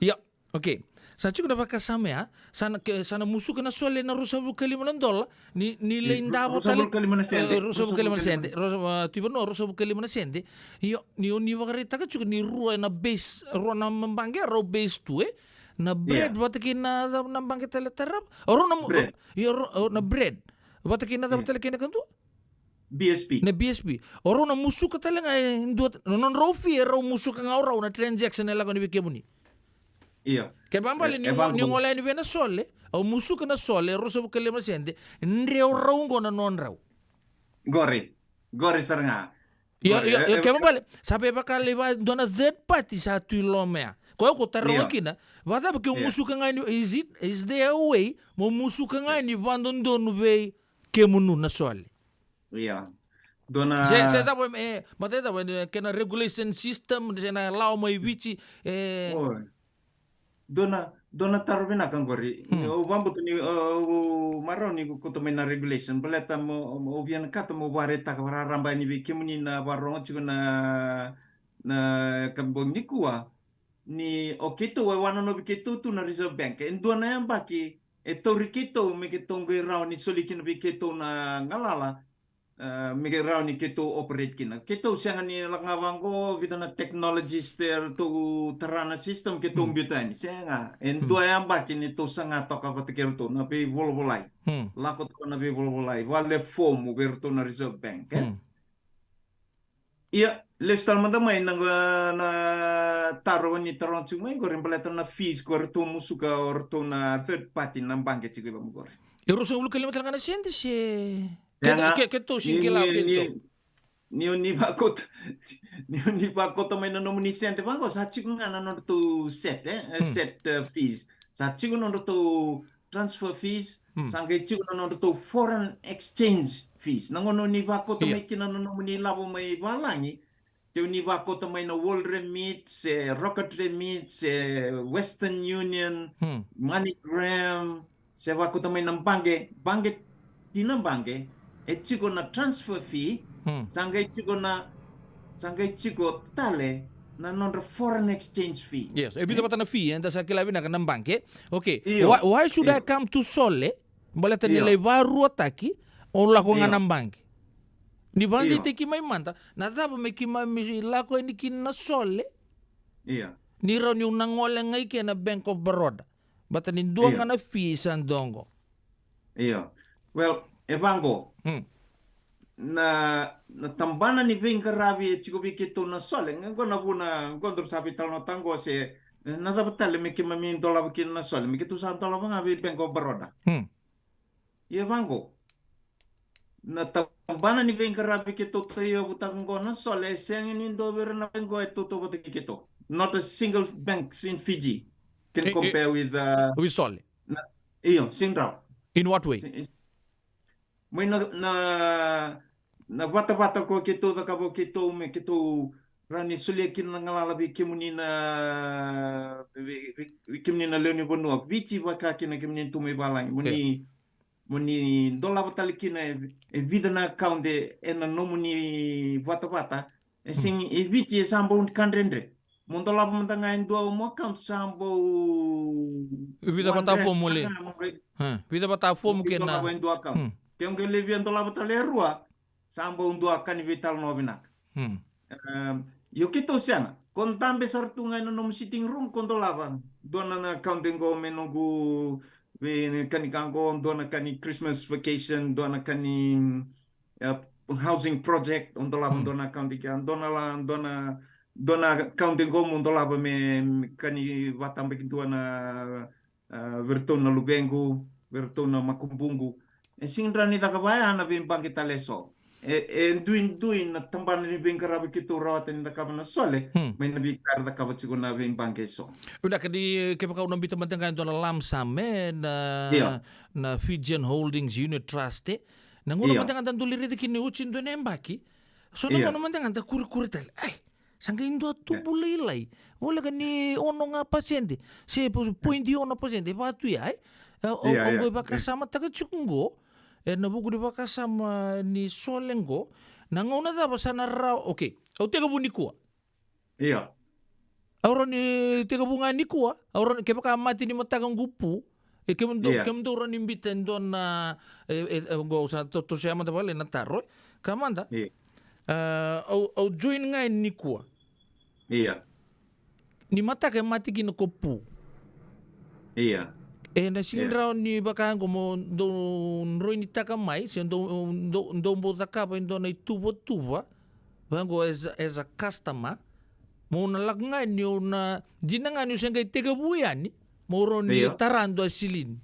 ia, okay. Sa tiko na vakasama ya, sa na, ke, sa na musuka na Sole na ruasagavulu ka lima na dola, ni, ni lai davo tale. Ruasagavulu ka lima na sede. E, ruasagavulu ka lima na sede. Ruasagavulu ka lima na sede. Io, ni, ni vakaraitaka tiko ni rua na base, rua na baqe rau base tu, e? Na Bread, vata kei na, na baqe tale tarava. O rau na mu-, io, rau, o, na Bread. Vata kei na cava tale kei na kadua? B S P. Na B S P. O rau na musuka tale ga e dua, na nodrau fee e rau musuka ga o rau na transaction e lako yani vei kemuni. Io. Ke balebale ni, ni gole yani vei na Sole, au musuka na Sole, ruasagavulu ka lima na sede, dre o rau qo na nodrau. Qori. Qori sara ga. Io, io, io, ke balebale, sa vei vakalaiva dua na third party sa tu i loma ya. Koya au taroga kina, vacava ke o musuka ga yani, is it, is there a way mo musuka ga yani vadodonu vei kemunu na Sole? Ia. Dua na se, se cava, e, mata cava, e, kena regulation system, se na lawa mai Viti, e. Dua na, dua na taro vinaka qori. Au vabauta ni, e, au marau ni kauta mai na regulation. Baleta mo, mo, au via na kata mo vakaraitaka vakararaba yani vei kemuni na vakarorogo tiko na, na ka bogi nikua. Ni o keitou e wanonovi keitou tu na Reserve Bank. E dua na yabaki, e tauri keitou, me keitou qai rawa ni soli kina vei keitou na galala. E, me qai rawa ni keitou operate kina. Keitou sega ni lako ga vaqo, vica na technologies eratou tara na system keitou biuta yani. Sega, e dua yabaki ni tou saga toka vata kei ratou na veivolavolai. Lako toka na veivolavolai, vale fomu vei ratou na Reserve Bank, e? Ia, lesu tale mada mai na, na taro ni taroga tiko mai qori baleta na fees ko ratou musuka o ratou na third party na baqe tiko i vaqori. E ruasagavulu ka lima tale ga na sede se Ke, ke, ke tou singila ni, ni, ni, ni vakota, ni, ni vakota mai na nomuni sede vaqo, sa tiko ga na nodratou set, e, e, set, e, fees. Sa tiko na nodratou transfer fees, sa qai tiko na nodratou foreign exchange fees. Na gauna ni vakota mai kina na nomuni lavo mai valagi, Ke o ni vakota mai na World Remit, se Rocket Remit, se Western Union, MoneyGram, se vakota mai na baqe, baqe, kina baqe, e tiko na transfer fee, sa qai tiko na, sa qai tiko tale na nodra foreign exchange fee. Yes, e vica vata na fee, eda sa kila vinaka na baqe. Okay, why, why should I come to Sole? Baleta ni lai varuataki, o lako ga na baqe. Ni vakadeitaki mai mada, na cava me keimami lako yani kina na Sole? Ni rawa niu na gole ga i ke na Bank of Baroda. Baleta ni dua ga na fee sa dua qo. Io. Well, e vaqo. Na, na tabana ni veiqaravi e tiko vei keitou na Sole. Qo na vuna, qo daru sa veitalanoataka qo se, na cava tale me keimami dolava kina na Sole. Me keitou sa dolava ga vei Bank of Baroda. Ia vaqo. Na tabana ni veiqaravi keitou tauyavutaka qo na Sole, e sega ni dua vei ira na bank qo e tautauvata kei keitou. Not a single bank in Fiji can compare with, uh, With Sole. Io, sega rawa. In what way? Mai na, na, na vatavata ko keitou cakava o keitou me keitou rawa ni solia kina na galala vei kemuni na, vei, vei, vei kemuni na lewe ni vanua. Viti vaka kina kemuni tu mai valagi. Mo ni, mo ni dolava tale kina e, e vica na account e, ena nomuni vatavata. E sega, e Viti e sa bau ka dredre. Mo dolava mada ga e dua mo account sa bau. Vica vata fomu le. Vica vata fomu kena. Dolava e dua account. Ke o qai lai via dolava tale e rua, sa bau dua ka ni veitalanoa vinaka. Io keitou sega. Ko dabe sara tu ga ena nomu sitting room ko dolava. Dua na account qo me noqu vei ka ni ka qo, dua na ka ni Christmas vacation, dua na ka ni housing project, o dolava dua na account kea, dua na la, dua na, dua na account qo mo dolava me, me ka ni vatabaki dua na, vei iratou na luvequ, vei iratou na makubuqu. E sega ni rawa ni caka vaya na veibaqe tale eso. E, e duidui na tabana ni veiqaravi keitou rawata ni cakava na Sole mai na veika era cakava tiko na veibaqe eso. Vinaka. Ni kevaka au na biuta mada ga e dua na lump sum e na, na Fijian Holdings Unit Trust e. Na gauna mada ga da dau lai raica kina ni oti e dua na yabaki. So na gauna mada ga da kurikuri tale. Ai, sa qai dua tubu lailai. Voleka ni ono ga pasede se poidi ono pasede e vaka tu ya e. Au qai vakasamataka tiko qo ena vuku ni vakasama ni Sole qo. Na gauna cava sa na rawa, okay, au tekivu nikua. Io. Au rawa ni tekivu ga nikua. Au rawa ni, kevaka mate ni mataka qo Pu, e kemudou, kemudou rawa ni biuta e dua na, e, e, qo sa totosoya mada vale na taro e. Ka mada. Au, au join ga e nikua. Io. Ni mataka e mate kina ko Pu. Io. E na sega ni rawa ni vaka qo mo dou droinitaka mai se dou, dou, dou bau cakava e dua na ituvatuva. Vaqo as a, as a customer. Mo na lako ga ni o na dina ga ni o se qai tekivu yani. Mo rawa ni tara dua silini.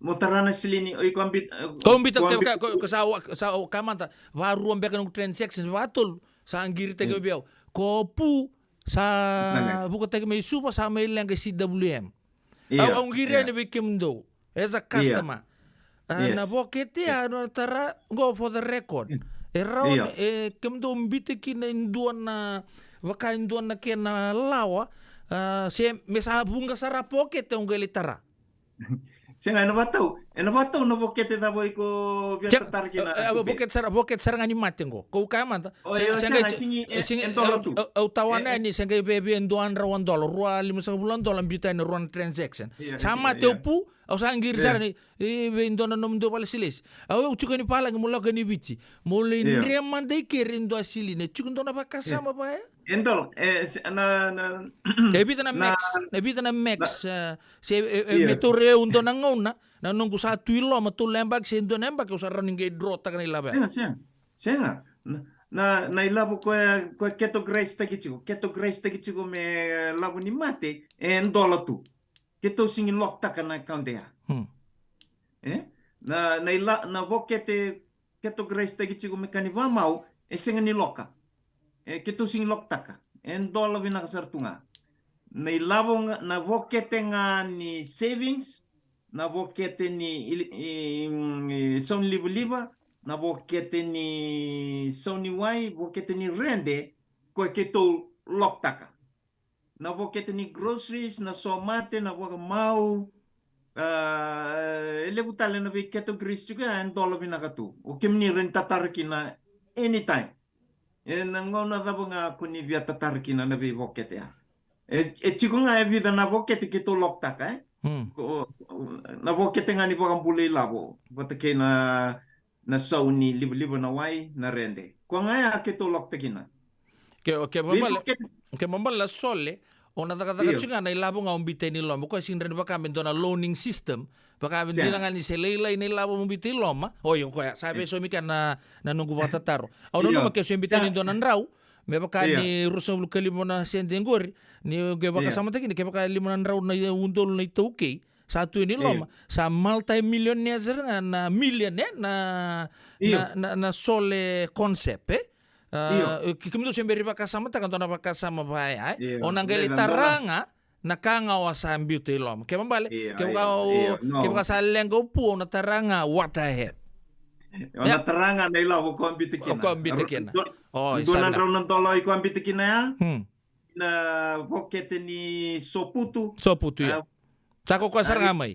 Mo tara na silini, o iko a biuta. Ko biuta, ko, ko sa, sa ka mada, varua beka noqu transaction, vatolu sa qiritaki vei au. Ko Pu sa vukataki mai Suva, sa mai leqa i C W M. Au, au qiri yani vei kemudou as a customer. Na vokete ya na tara qo for the record. E rawa e kemudou biuta kina e dua na, vaka e dua na kena lawa. Se me sa vuqa sara a vokete au qai lai tara. Sega, ena vatau, ena vatau na vokete cava iko via tatara kina. Vokete sara, vokete sara ga ni mate qo. Ko kaya mada. Au tawana yani se qai veve e dua na drau a dola, rua limasagavulu na dola, biuta yani rua na transaction. Sa mate o Pu, au sa qiri sara ni vei dua na nomudou valesilesi. Au, au tiko ni valagi mo lako ni Viti. Mo lai dre mada i keri e dua silini. Tiko dua na vakasama vaya. E dola, e, se, na, na, e vica na max, e vica na max, e, se, e, e, me tauri au dua na gauna, na noqu sa tu i loma, tolu na yabaki se dua na yabaki, au sa rawa ni qai drawtaka na ilavo ya. Sega, sega, sega. Na, na, na ilavo koya, koya categorize taki tiko, categorize taki tiko me lavo ni mate, e dola tu. Keitou sega ni lock taka na account ya. E? Na, na ila, na vokete categorize taki tiko me ka ni vamau, e sega ni loka. E keitou sega ni lock taka. E dola vinaka sara tu ga. Na ilavo ga, na vokete ga ni savings, na vokete ni i, i, i, sau ni livaliva, na vokete ni sau ni wai, vokete ni rede, koya keitou lock taka. Na vokete ni groceries, na somate, na vakamau, a, e levu tale na vei categories tiko ya e dola vinaka tu. O kemuni rawa ni tatara kina anytime. E na gauna cava ga ko ni via tatara kina na vei vokete ya. E, e tiko ga e vica na vokete keitou lock taka, e? Mm. Ko, na vokete ga ni vakabula ilavo vata kei na, na sau ni livaliva, na wai, na rede. Koya ga ya keitou lako takina. Ke, ke Vei mabale, vokete ke mabale na sole, o na cakacaka Io. tiko ga na ilavo ga o biuta i loma. Koya sega ni rawa ni vaka me dua na loaning system. Vaka me Sega. dina ga ni se lailai na ilavo mo biuta i loma. O io koya, sa veisaumi kea na, na noqu vakatataro. Au Io. nanuma ke se biuta Sega. ni dua na drau, me vaka Io. ni ruasagavulu ka lima na sede qori, ni qai Io. vakasamataki ni kevaka lima na drau na udolu na iTaukei, sa tu ni Io. loma, sa multi-millionaire sara ga na million, e, na, Io. na, na, na sole concept, e? A, Io. e, ke, kemudou se bera ni vakasamataka dua na vakasama vaya, e? Io. O na qai lai Io, tara dua na ga na ka ga o a sa biuta i loma. Ke mabale, Io, ke vaka io, o, io, no. ke vaka sa leqa o Pu, o na tara ga what I have. O na Ia. tara ga na ilavo ko a biuta kina. Ko a biuta kina. Do-, O, i dua na sara ga. drau na dola i ko a biuta kina ya. Hmm. Na vokete ni soputu. Soputu, ia. A, Sa ko koya sara a, ga mai.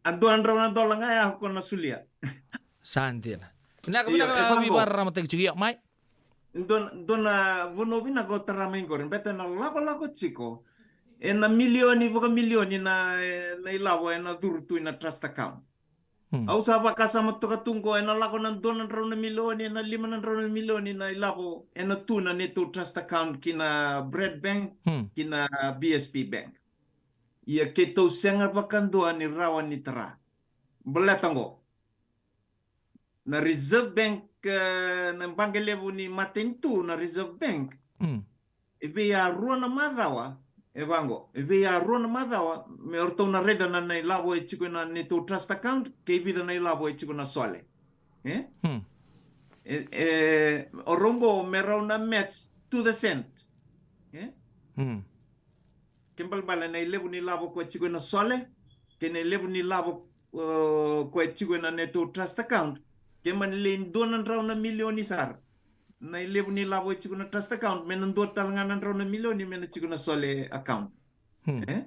A dua na drau na dola ga ya ko na solia. Sa dina. Vinaka, Io, vinaka, e vaqo. veivakararamataki tiko, ia, mai. Dua, dua na vanua vinaka o tara mai qori, beta na lakolako tiko. E na milioni, vakamilioni na, e, na ilavo e na curu tu i na trust account. Hmm. Au sa vakasama toka tu qo, e na lako na dua na drau na milioni, e na lima na drau na milioni na ilavo, e na tu na neitou trust account ki na Bred Bank, Hmm. ki na B S P Bank. Ia keitou sega vakadua ni rawa ni tara. Baleta qo. Na Reserve Bank, e, na baqe levu ni matanitu, na Reserve Bank. Hmm. E vei a rua na macawa, e vaqo, e vei a rua na macawa, me o ratou na raica na, na ilavo e tiko na neitou trust account, kei vica na ilavo e tiko na sole. E? Hmm. E, e, o rau qo me rau na match to the cent. E? Hmm. Ke balebale na ilevu ni lavo ko e tiko na sole, kei na ilevu ni lavo, o, ko e tiko na neitou trust account, ke mani lai dua na drau na milioni sara. Na ilevu ni lavo e tiko na trust account, me na dua tale ga na drau na milioni, me na tiko na sole account. Hmm. E?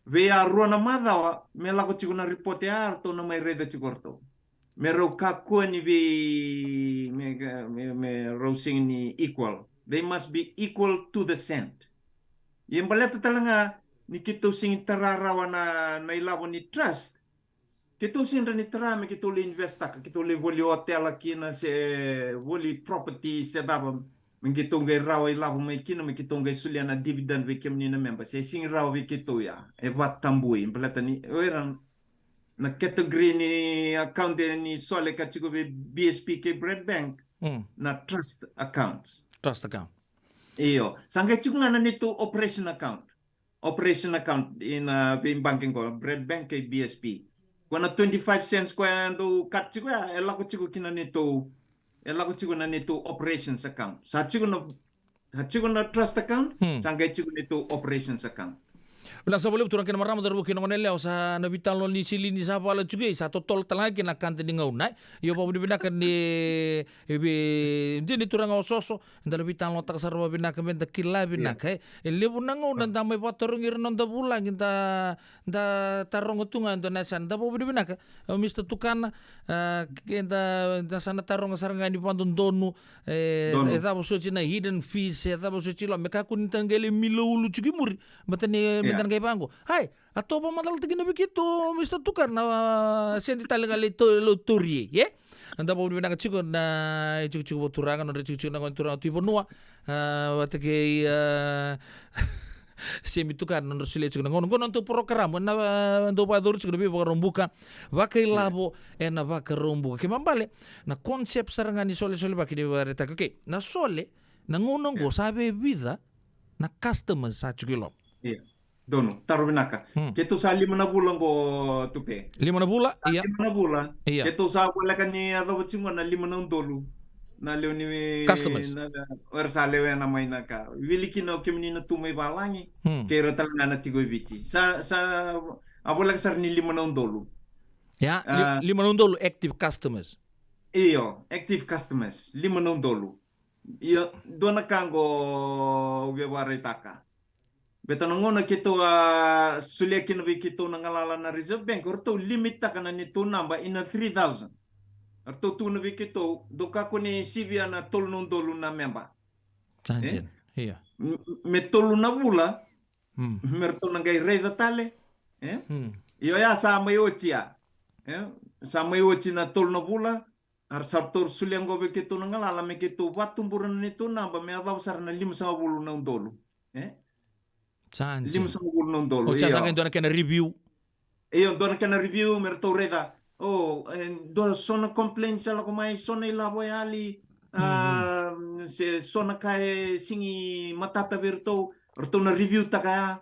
Vei a rua na macawa, me lako tiko na report ya, ratou na mai raica tiko ratou. Me rau kakua ni vei, me, me, me rau sega ni equal. They must be equal to the cent. Ia baleta tale ga, ni keitou sega ni tara rawa na, na ilavo ni trust. Keitou sega ni tara me keitou lai investaka, keitou lai voli otela kina se voli property se cava. Me keitou qai rawa ilavo mai kina, me keitou qai solia na dividend vei kemuni na member. Se sega ni rawa vei keitou ya. E vakatabui, baleta ni, o ira na category ni account ni sole ka tiko vei B S P kei Bred Bank, Mm. na trust account. Trust account. Io, sa qai tiko ga na neitou operation account. Operation account, i na veibaqe qo, Bred Bank kei B S P. Ko na twenty-five cents ko ya dou cut tiko ya, e lako tiko ki na neitou, e lako tiko na neitou operations account. Sa tiko na, sa tiko na trust account, Hmm. sa qai tiko neitou operations account. Vinaka sa vakalevu turaga kei na marama, cauravou kei na goneyalewa, sa na veitalanoa ni silini sa vala tiko, sa totolo tale ga kina na ka da ni gauna, e. Io, vakavinavinaka ni, e, vei, dina ni turaga osooso, da na veitalanoataka sara vakavinaka me da kila vinaka, e. E levu na gauna da mai vakatarogi ira na noda vulagi, da, da taroga tu ga e dua na yasana, da vakavinavinaka, e, Mister Tukana, a, ke da, da sa na taroga sara ga ni vakadodonu, e, Donu. e cava soti na hidden fees, e cava soti lo, me kakua ni da qai lai mila ulu tiko i muri, baleta ni, me Ia. da na qai vaqo. Ai, a tovo macala tiko na vei keitou, Mister Tukana, a, sede tale ga lai to-, lai tauri, e? Da vakavinavinaka tiko na itikotiko vakaturaga, nodra itikotiko na gone turaga tu i vanua, a, vata kei, a, Semi Tukana, nodra solia tiko na gauna. Qo na nodatou porokaramu, na, a, dau vakayacori tiko na veivakaraubuka vakailavo, e na vakaraubuka. Ke mabale, na concept sara ga ni sole, sole vaka ni vakaraitaka. Okay, na sole, na gauna qo, Ia. sa vei vica na customers sa tiko i loma. Ia. Donu, taro vinaka. Hmm. Keitou sa lima na vula qo, Tupe. Lima na vula? Sa Ia. lima na vula. Ia. Keitou sa voleka ni yacova tiko qo na lima na udolu na lewe ni Customers. na, na, o ira sa lewena mai na ka. Wili kina o kemuni na tu mai valagi, Hmm. kei ira tale ga na tiko i Viti. Sa, sa, a voleka sara ni lima na udolu. Ia, li-, A. lima na udolu active customers. Io, active customers, lima na udolu. Ia, dua na ka qo au via vakaraitaka. Baleta na gauna keitou a solia kina vei keitou na galala na Reserve Bank, o ratou limit-taka na neitou naba i na three thousand. O ratou tukuna vei keitou, dou kakua ni sivia na tolu na udolu na memba. Sa E? dina. Ia. M-, me tolu na vula, Hmm. me ratou na qai raica tale, E? Io, ya sa mai oti ya. E? Sa mai oti na tolu na vula, a ra sa ratou solia qo vei keitou na galala me keitou vakatubura na neitou naba me yacova sara na limasagavulu na udolu. E? Sa dina. Limasagavulu na udolu, io. Sa qai dua na kena review. Io, dua na kena review me ratou raica. O, e, dua so na complaint sa lako mai, so na ilavo e yali, a, se so na ka e sigi matata vei ratou, ratou na review taka ya.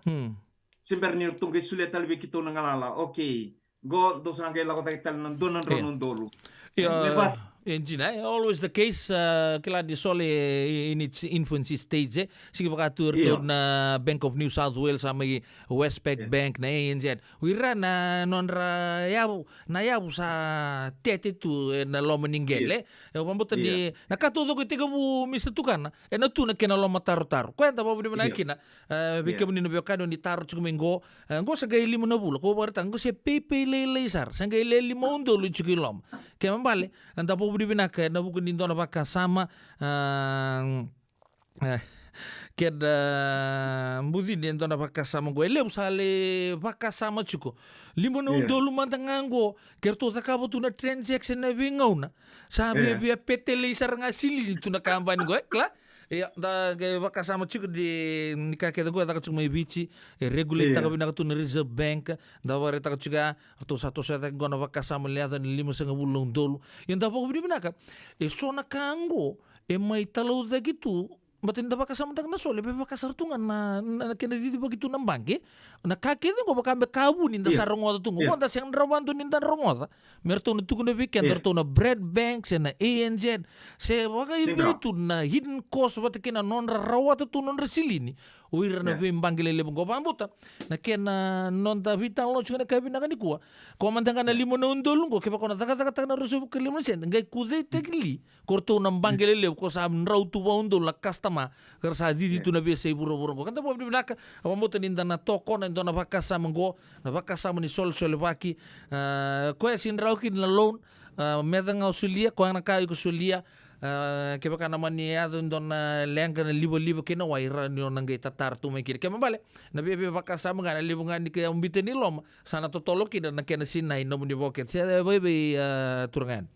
Se bera ni ratou qai solia tale vei keitou na galala. Okay. Qo dou sa qai lako cake tale na dua na drau na udolu. Io, e, me vaka. E dina, e, always the case, a, kila ni soli, e, in its infancy stage, e. Sigi vaka tu e ratou na Bank of New South Wales, a mai Westpac Bank, na A N Z. O ira na nodra yavu, na yavu sa tete tu, e, na loma ni qele. E, au vakabauta ni na ka taucoko e tekivu, Mister Tukana, e na tu na kena lomatarotaro. Koya eda vakavinavinaka kina, e, vei kemuni na veiwekani o ni taro tiko mai qo, e, qo sa qai lima na vula, ko vakaraitaka, qo se peipei lailai sara, sa qai le lima udolu tiko i loma. Kena ibalebale, eda vakavinavinaka, e, na vuku ni dua na vakasama, a, e, keda bucini e dua na vakasama qo. E levu sa le vakasama tiko. Lima na udolu mada ga qo, ke ratou cakava tu na transaction na veigauna. Sa via, via petelei sara ga silini tu na kabani qo, e, kila? Ia, da qai vakasama tiko ni, ni ka kece qo e caka tiko mai Viti, e regulate-taka vinaka tu na Reserve Bank, da vakaraitaka tiko ya, ratou sa toso cake qo na vakasama ni yaca ni limasagavulu na udolu. Ia da vakavinavinaka, e so na ka qo, e mai talaucaki tu, baleta ni da vakasamataka na soli, e vaka sara tu ga na, na, na kena cicivaki tu na baqe. Na ka kece qo vaka me ka vuni da sa rogoca tu qo. Qo da sega ni rawa vakadua ni da rogoca. Me ratou na tukuna vei keda, ratou na Bradbank, se na A N Z, se vakaivei tu na hidden cost vata kei na nodra rawata tu nodra silini. O ira na veibaqe lelevu qo, vakabauta na kena noda veitalanoa tiko na ka vinaka nikua. Ko mada ga na lima na udolu qo, kevaka o na cakacakataka na ruasagavulu ka lima na sede, qai kuceitaki li ko ratou na baqe lelevu, ko sa drau tu vakaudolu na customer, ka ra sa cici tu na veiyasai vuravura qo. Ka da vakavinavinaka, au vakabauta ni da na tokona e dua na vakasama qo, na vakasama ni solesolevaki, a, koya e sega ni rawa kina na loan, a, meca ga o solia, koya na ka iko solia, a, kevaka na mani yaco e dua na leqa na livaliva kei na wai, rawa ni o na qai tatara tu mai kina. Kena ibalebale, na via, via vakasama ga na levu ga ni ka au biuta ni loma, sa na totolo kina na kena sinai, nomuni vokete. Se vaivei, a, turaga yani.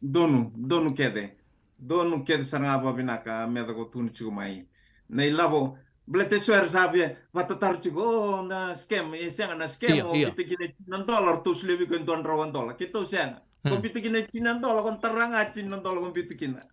Donu, donu kece. Donu kece sara ga vakavinaka, meca ko tukuna tiko mai. Na ilavo, baleta e so era sa via vakatataro tiko, o, na scam, e sega na scam, o biuta kina e tini na dola, ratou solia vei iko e dua na drau na dola. Keitou sega. Ko biuta kina e tini na dola, ko tara ga tini na dola ko biuta kina.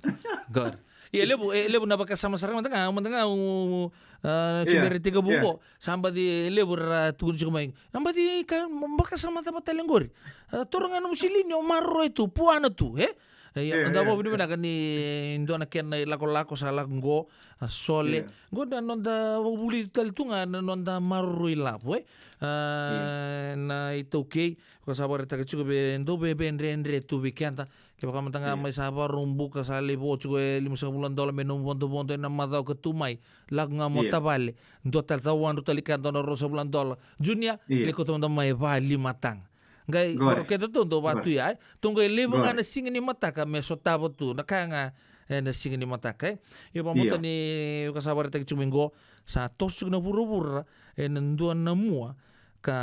Qori. Ia, e levu, e levu na vakasama sara ga, mada ga, mada ga, o, a, se bera ni tekivu qo. Sa baci e levu era tukuna tiko mai. Na baci ka, vakasama cava tale qori. A, toro ga nomu silini, o maroroi tu, puana tu, e? Ia, da vakavinavinaka ni dua na kena ilakolako sa lako qo, a, sole. Qo na noda vakavulici tale tu ga na noda maroroi lavo, e? A, na iTaukei, ko sa vakaraitaka tiko vei dou vei, vei dredre tu vei keda. Kevaka mada ga mai sa vakarau buka, sa lai vo tiko e limasagavulu na dola me nomu vodovodo ena macawa ka tu mai. Lako ga mo tavale. Dua tale, cawadru tale ka dua na ruasagavulu na dola. Junior, lai kauta mada mai e va lima taga. Qai, qori, keda tou dau vatu ya, e? Tou qai levu ga na siga ni mataka me sotava tu na ka ga ena siga ni mataka, e? Io, vakabauta ni, vaka sa vakaraitaki tiko mai qo, sa toso tiko na vuravura ena dua na mua, ka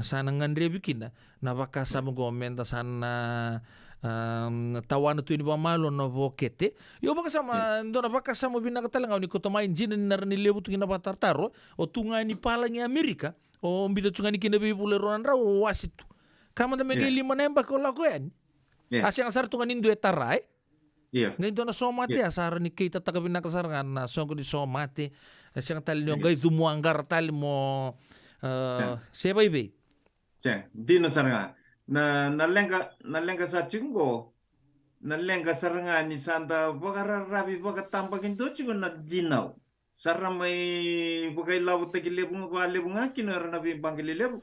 sa na gadrevi kina na vakasama qo me da sa na, a, tawana tu yani vakamalua na vokete. Io, vakasama, dua na vakasama vinaka tale ga o ni kauta mai, dina ni na rawa ni levu tu kina na vakatarotaro, o tu ga yani palagi Amerika, o biuta tu ga yani kina veivula e rua na drau, o wase tu. Ka mada me qai lima na yabaki o lako yani. A sega sara tu ga ni dua e tara, e? Qai dua na somate, a sa rawa ni keitataka vinaka sara ga na soqo ni somate. E sega tale ni o qai cumuaqara tale mo, a, se vaivei. Sega, dina sara ga. Na, na leqa, na leqa sa tiko qo, na leqa sara ga ni sa da vakararavi vakatabakidua tiko na dinau. Sa ra mai vakailavotaki levu ga, vakalevu ga kina era na veibaqe lelevu.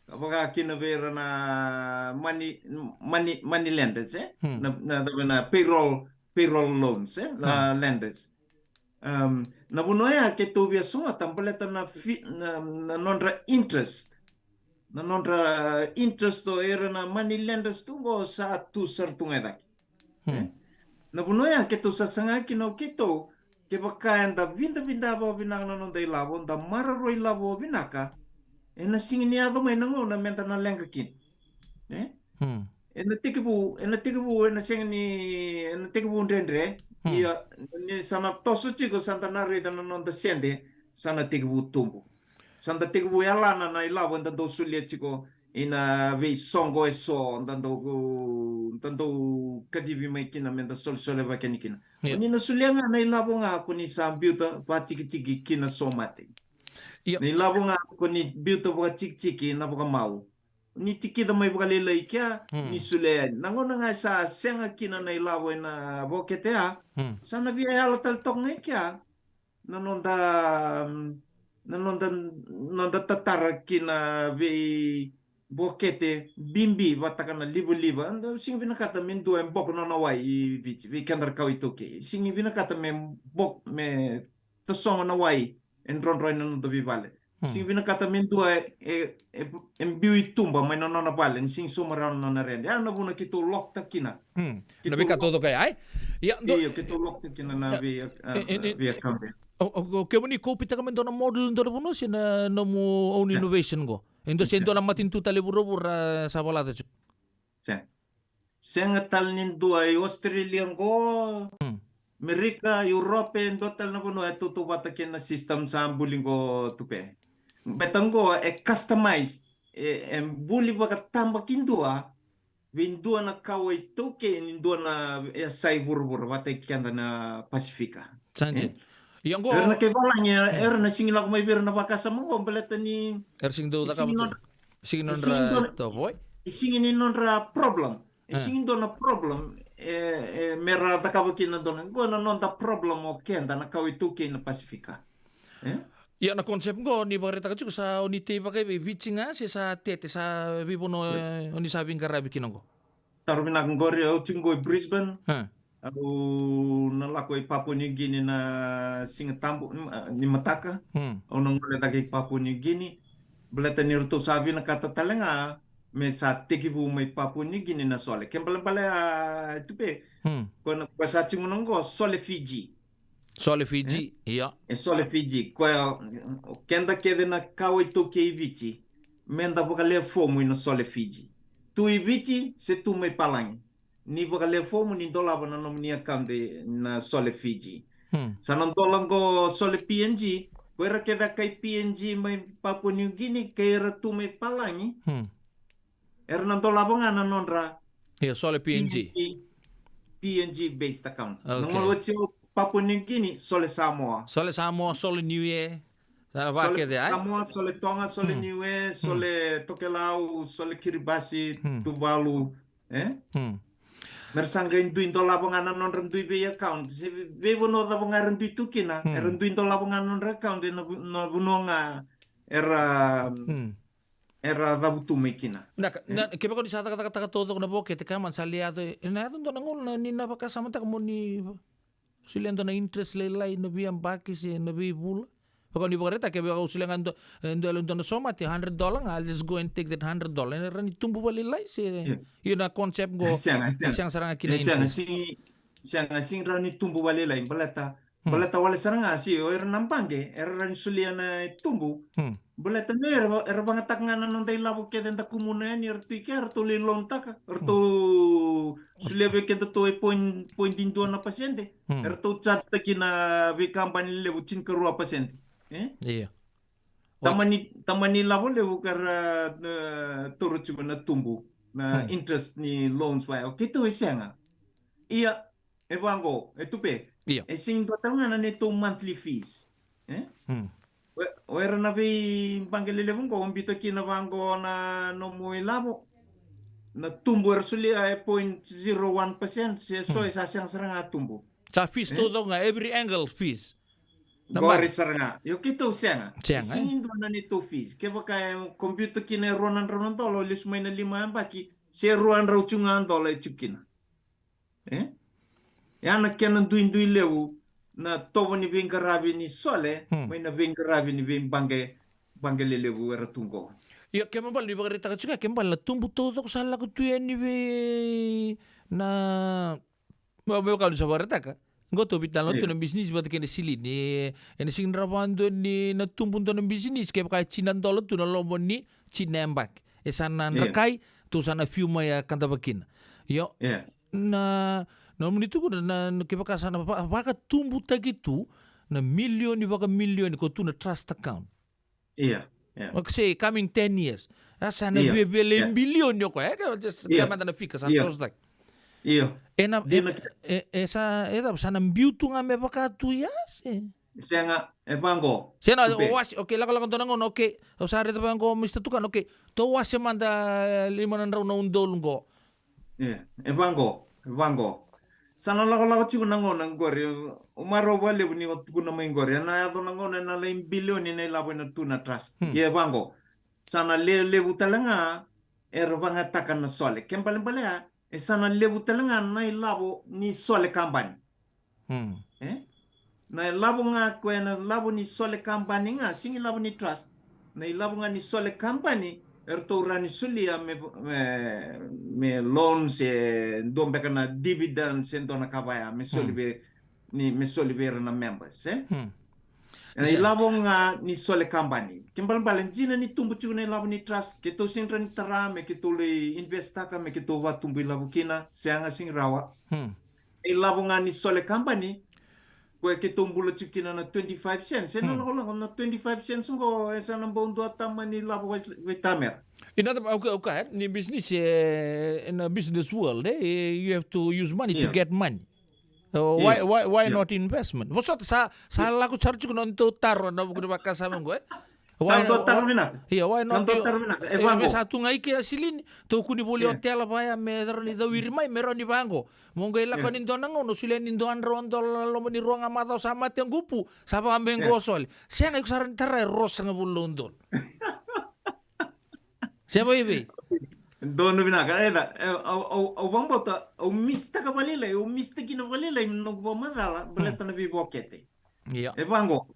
Vaka kina vei ira na money, money, money lenders, e? Na, na, na, na payroll, payroll loans, e? Na lenders. Am, na vanua ya keitou via sogota baleta na fi-, na, na nodra interest. Na nodra interest o ira na money lenders tu qo sa tu sara tu ga e cake. E? Na vanua ya keitou sa saga kina o keitou, kevaka eda vidavida vakavinaka na noda ilavo, da maroroi lavo vinaka, ena sega ni yaco mai na gauna meda na leqa kina. E? Hmm. Ena tekivu, ena tekivu, ena sega ni, ena tekivu dredre. Hmm. Ia, ni sa na toso tiko, sa da na raica na noda sede, sa na tekivu tubu. Sa da tekivu yalana na ilavo eda dau solia tiko ina veisoqo eso, da dau, da dau kacivi mai kina meda solesolevaki yani kina. Ia. Ni na solia ga na ilavo ga ko ni sa biuta vakatikitiki kina somate. Ia. Na ilavo ga ko ni biuta vakatikitiki na vakamau. Ni tikica mai vakalailai kea, hmm, ni solia yani. Na gauna ga sa sega kina na ilavo ena vokete ya, hmm, sa na via yala tale toka ga i kea na noda, na noda, noda tatara ki na veibokete bibi vata kei na livaliva. Eda sega vinakata me dua e boko nona wai i Viti, vei keda na kawa iTaukei. Sega vinakata me bok-, me tasogo na wai e drodro ena noda veivale. Hmm. Sega vinakata me dua e, e, e biu i tuba mai na nona vale, ni sega ni sauma rawa na nona rede. Ya na vuna keitou lock-taka kina. Hmm. Keitou na veika lock-, taucoko ya, e? Ia, dua, io, keitou lock-taka kina na, ia, vei, a, e, e, e, vei account. O, o, o kemuni kopitaka me dua na model, dua na vanua se na nomu own, ia, innovation qo? E dua se, ia, dua na matanitu tale vuravura sa valata tiko? Sega. Sega tale ni dua i Australia qo, hmm, Amerika, Europe, e dua tale na vanua e tautauvata kei na system sa buli qo Tupe. Beta qo e customized, e, e buli vakatabakidua vei dua na kawa iTaukei, ni dua na yasai vuravura vata kei keda na Pasifika. Sa dina. E? Ia qo era na kai valagi, e, era na sega ni lako mai vei ira na vakasama qo, baleta ni era sega ni dau, e, cakava sega ni tu. Nodra, sega ni, e, sega ni nodra, dua na, tovoi. E sega ni nodra problem. E, e, sega ni dua na problem, e, e, mera cakava kina dua na, qo na noda problem o keda na kawa iTaukei na Pasifika. E? Ia na concept qo ni vakaraitaka tiko sa o ni tei vakaevei, Viti ga se sa tete, sa veivanua, ia, e, o ni sa veiqaravi kina qo? Taro vinaka qori, au tiko qo i Brisbane. E. Au na lako i Papua New Guinea na Siga Tabu, mm, a, ni mataka. Hmm. Au na gole cake i Papua New Guinea. Baleta ni ratou sa vinakata tale ga me sa tekivu mai Papua New Guinea na sole. Kena ibalebale, a, Tupe. Hmm. Ko na, ko sa tiko na qo, sole Fiji. Sole Fiji, e? Ia. E sole Fiji. Koya, o keda kece na kawa iTaukei i Viti, meda vakalewe fomu ina sole Fiji. Tu i Viti, se tu mai Palagi. Ni vakalewe fomu, ni dolava na nomuni account na sole Fiji. Hmm. Sa na dola qo sole P N G, ko ira kece a kai P N G mai Papua New Guinea, kei ira tu mai Palagi. Hmm. Era na dolava ga na nodra, ia, sole P N G. P N G, P N G based account. Okay. Na gauna oti o Papua New Guinea, sole Samoa. Sole Samoa, sole Niue. Sa na, sole vakete, ai? Samoa, sole Toga, sole, hmm, Niue, hmm, sole Tokelau, sole Kiribati, hmm, Tuvalu, e? Hmm. Mera sa qai dui dolava ga na nodra dui vei account. Se vei, veivanua cava ga era dui tu kina, hmm, era dui dolava ga na nodra account, ena vu-, na vanua ga era, hmm, era cavutu mai kina. Vinaka, e? Na, kevaka ni sa cakacakataka taucoko na vokete, kaya mada sa lai yaco, ena yaco dua na gauna ni na vakasamataka mo ni solia dua na interest lailai na veiyabaki se na veivula. Vaka ni vakaraitaka, kevaka au solia ga dua, e, dua, dua na somate, hundred dollar ga, I'll just go and take that hundred dollar. Ena rawa ni tubu vakalailai se, yeah, io na concept qo, e sega, e sega, sega sara ga kina, e sega, interest. Sega, sega rawa ni tubu vakalailai, baleta, hmm, baleta wale sara ga, se o ira na baqe era rawa ni solia na tubu. Hmm. Baleta me era, era vagataka ga na noda ilavo kece da kumuna yani, era tu i ke, eratou lai loan-taka, eratou solia vei kedatou e point, point dua na pasede. Hmm. Eratou charge-taki na veikabani levu tinikarua pasede. E? Ia. Tamani, tamani ilavo levu ka ra, e, taura tiko na tubu, na, hmm, interest ni loans vaya. O keitou e sega. Ia, e vaqo, e Tupe. Ia. E sega ni dua tale ga na neitou monthly fees. E? Hmm. O, o ira na veibaqe lelevu qo, o biuta kina vaqo na nomu ilavo. Na tubu era solia e point zero one percent, se so, hmm, e sa sega sara ga tubu. Sa fees, e? Taucoko ga, every angle fees. Na qori bari sara ga. Io keitou sega. Sega, e? Sega ni dua na neitou fees. Kevaka e, o biuta kina e rua na drau na dola, o lesu mai na lima yabaki, se rua na drau tiko ga na dola e tiko kina. E? Ya na kena duidui levu na tovo ni veiqaravi ni sole, hmm, mai na veiqaravi ni veibaqe, baqe lelevu era tu qo. Ia, kena ibalebale ni vakaraitaka tiko ya, kena ibalebale na tubu taucoko sa lako tu yani vei na, me, me vaka ni sa vakaraitaka. Qo tou veitalanoa tu na bisinisi vata kei na silini. E na sega ni rawa vakadua ni na tubu dua na bisinisi kevaka e tini na dola tu na loma ni tini na yabaki. E sa na drakai, tou sa na fiu mai a kadava kina. Io. Na, na nomuni tukuna na, na kevaka sa na va-, vakatubutaki tu na milioni vakamilioni ko tu na trust account. Ia, ia. Okay, say, coming ten years. A sa na via via lai bilioni o koya. E ka just kaya mada na fika sa na tosotaki. Io. E na, e, e, e sa, e sa na biu tu ga me vaka tu ia, se. Sega, e vaqo. Se na, o wase, okay, lakolako dua na gauna, okay. O sa raica vaqo, Mister Tukana, okay. Tou wase mada lima na drau na udolu qo. Ia, e vaqo, e vaqo. Sa na lakolako tiko na gauna qori, o marau vakalevu ni o tukuna mai qori, e na yaco na gauna e na lai bilioni na ilavo e na tu na trust. Ia e vaqo, sa na le-, levu tale ga era vagataka na sole. Ke balebale ya, e sa na levu tale ga na ilavo ni sole kabani. E? Na ilavo ga ko e na ilavo ni sole kabani ga, sega ni ilavo ni trust. Na ilavo ga ni sole kabani, eratou rawa ni solia me, me, me loan se dua beka na dividend se dua na ka vaya, me soli vei, ni, me soli vei ira na members, e? E na ilavo ga ni sole kabani. Ke balebale, dina ni tubu tiko na ilavo ni trust, keitou sega ni rawa ni tara, me keitou lai invest taka, me keitou vatubu ilavo kina, sega, sega ni rawa. Ilavo ga ni sole kabani, ko e keitou bula tiko kina na twenty-five cents. E na lakolako na twenty-five cents qo, e sa na bau dua tama ni lavo vei, vei tamera. In other, okay, okay, ni business, eh, in a business world, eh, you have to use money to get money. Uh, why, why, why not investment? Vosota sa, sa lako sara tiko na nodatou taro na vuku ni vakasama qo, eh? Sa dua taro vinaka. Ia, why not? Sa dua taro vinaka. E vaqo. Sa tu ga i ke a silini, tou kua ni voli otela vaya me rawa ni cawiri mai, me rawa ni vaqo. Mo qai lako ni dua na gauna, solia ni dua na drau dola na loma ni rua ga macawa sa mate qupu, sa vaka me qo sole. Sega, iko sa rawa ni tara e ruasagavulu na udolu. Se vaivei. Donu vinaka, e da, e, au, au, au vakabauta, au misitaka vakalailai, au misitaki kina vakalailai na noqu vakamacala, baleta na veivokete. Ia. E vaqo.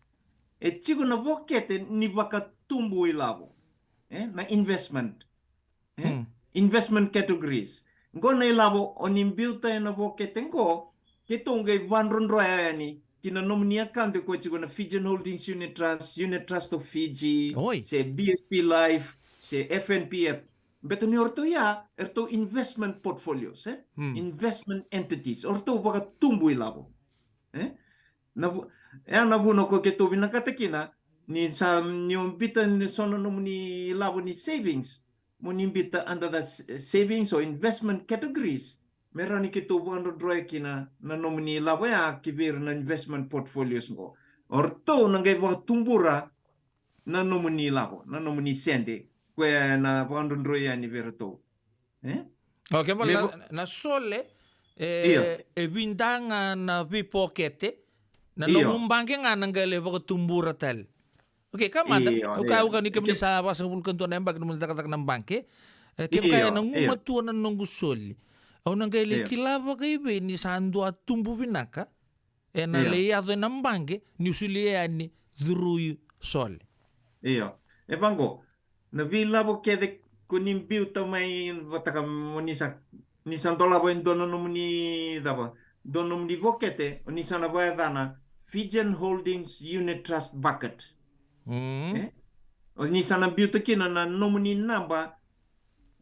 E tiko na vokete ni vakatubu ilavo. E, na investment. E? Investment categories. Qo na ilavo o ni biuta e na vokete qo, keitou qai vadrodroya yani ki na nomuni account ko tiko na Fijian Holdings Unit Trust, Unit Trust of Fiji, se B S P Life, se F N P F. Beta ni o ratou ia, eratou investment portfolios, e? Investment entities. O ratou vakatubu ilavo. E? Na vu-, e na vuna ko keitou vinakata kina, ni sa, ni o biuta ni so na nomuni ilavo ni savings, mo ni biuta under the s-, savings or investment categories. Me rawa ni keitou vakadrodroya kina na nomuni ilavo ya ki vei ira na investment portfolios qo. O ratou na qai vakatubura na nomuni ilavo, na nomuni sede. Ko e na vakadrodroya yani vei ratou. E? Okay, bale na, na sole, e, e vida ga na veipokete, na nomu baqe ga na qai lai vakatubura tale. Okay, ka mada, au kaya, au kaya ni kemuni sa vasagavulu ka dua na yabaki nomuni cakacaka na baqe. E, kevaka e na gumatua na noqu soli, au na qai lai kila vakaivei ni sa dua tubu vinaka e na lai yaco e na baqe niu solia yani through sole. Io. E vaqo, na veilavo kece ko ni biuta mai vata ka mo ni sa, ni sa dolava e dua na nomuni cava, dua na nomuni vokete, o ni sa na vakayacana Fijian Holdings Unit Trust Bucket. E? O ni sa na biuta kina na nomuni naba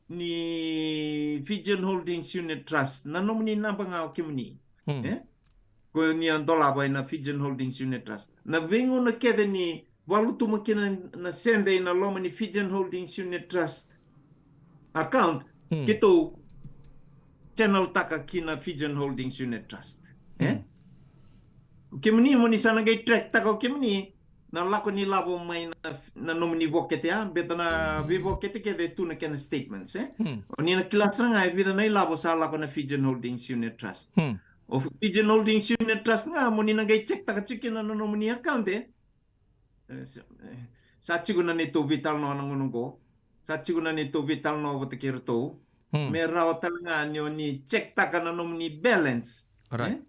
ni Fijian Holdings Unit Trust, na nomuni naba ga o kemuni. E? Ko ni a dolava e na Fijian Holdings Unit Trust. Na veigauna kece ni vakalutuma kina na sede e na loma ni Fijian Holdings Unit Trust account, keitou channel taka ki na Fijian Holdings Unit Trust. E? Kemuni mo ni sa na qai track taka o kemuni na lako ni lavo mai na, na nomuni vokete, a, beta na veivokete kece e tu na kena statements, e? O ni na kila sara ga e vica na ilavo sa lako na Fijian Holdings Unit Trust. O Fijian Holdings Unit Trust ga mo ni na qai check taka tiko kina na nomuni account, e? E, sa, e, sa tiko na neitou veitalanoa na gauna oqo. Sa tiko na neitou veitalanoa vata kei iratou. Me rawa tale ga ni o ni check taka na nomuni balance. E?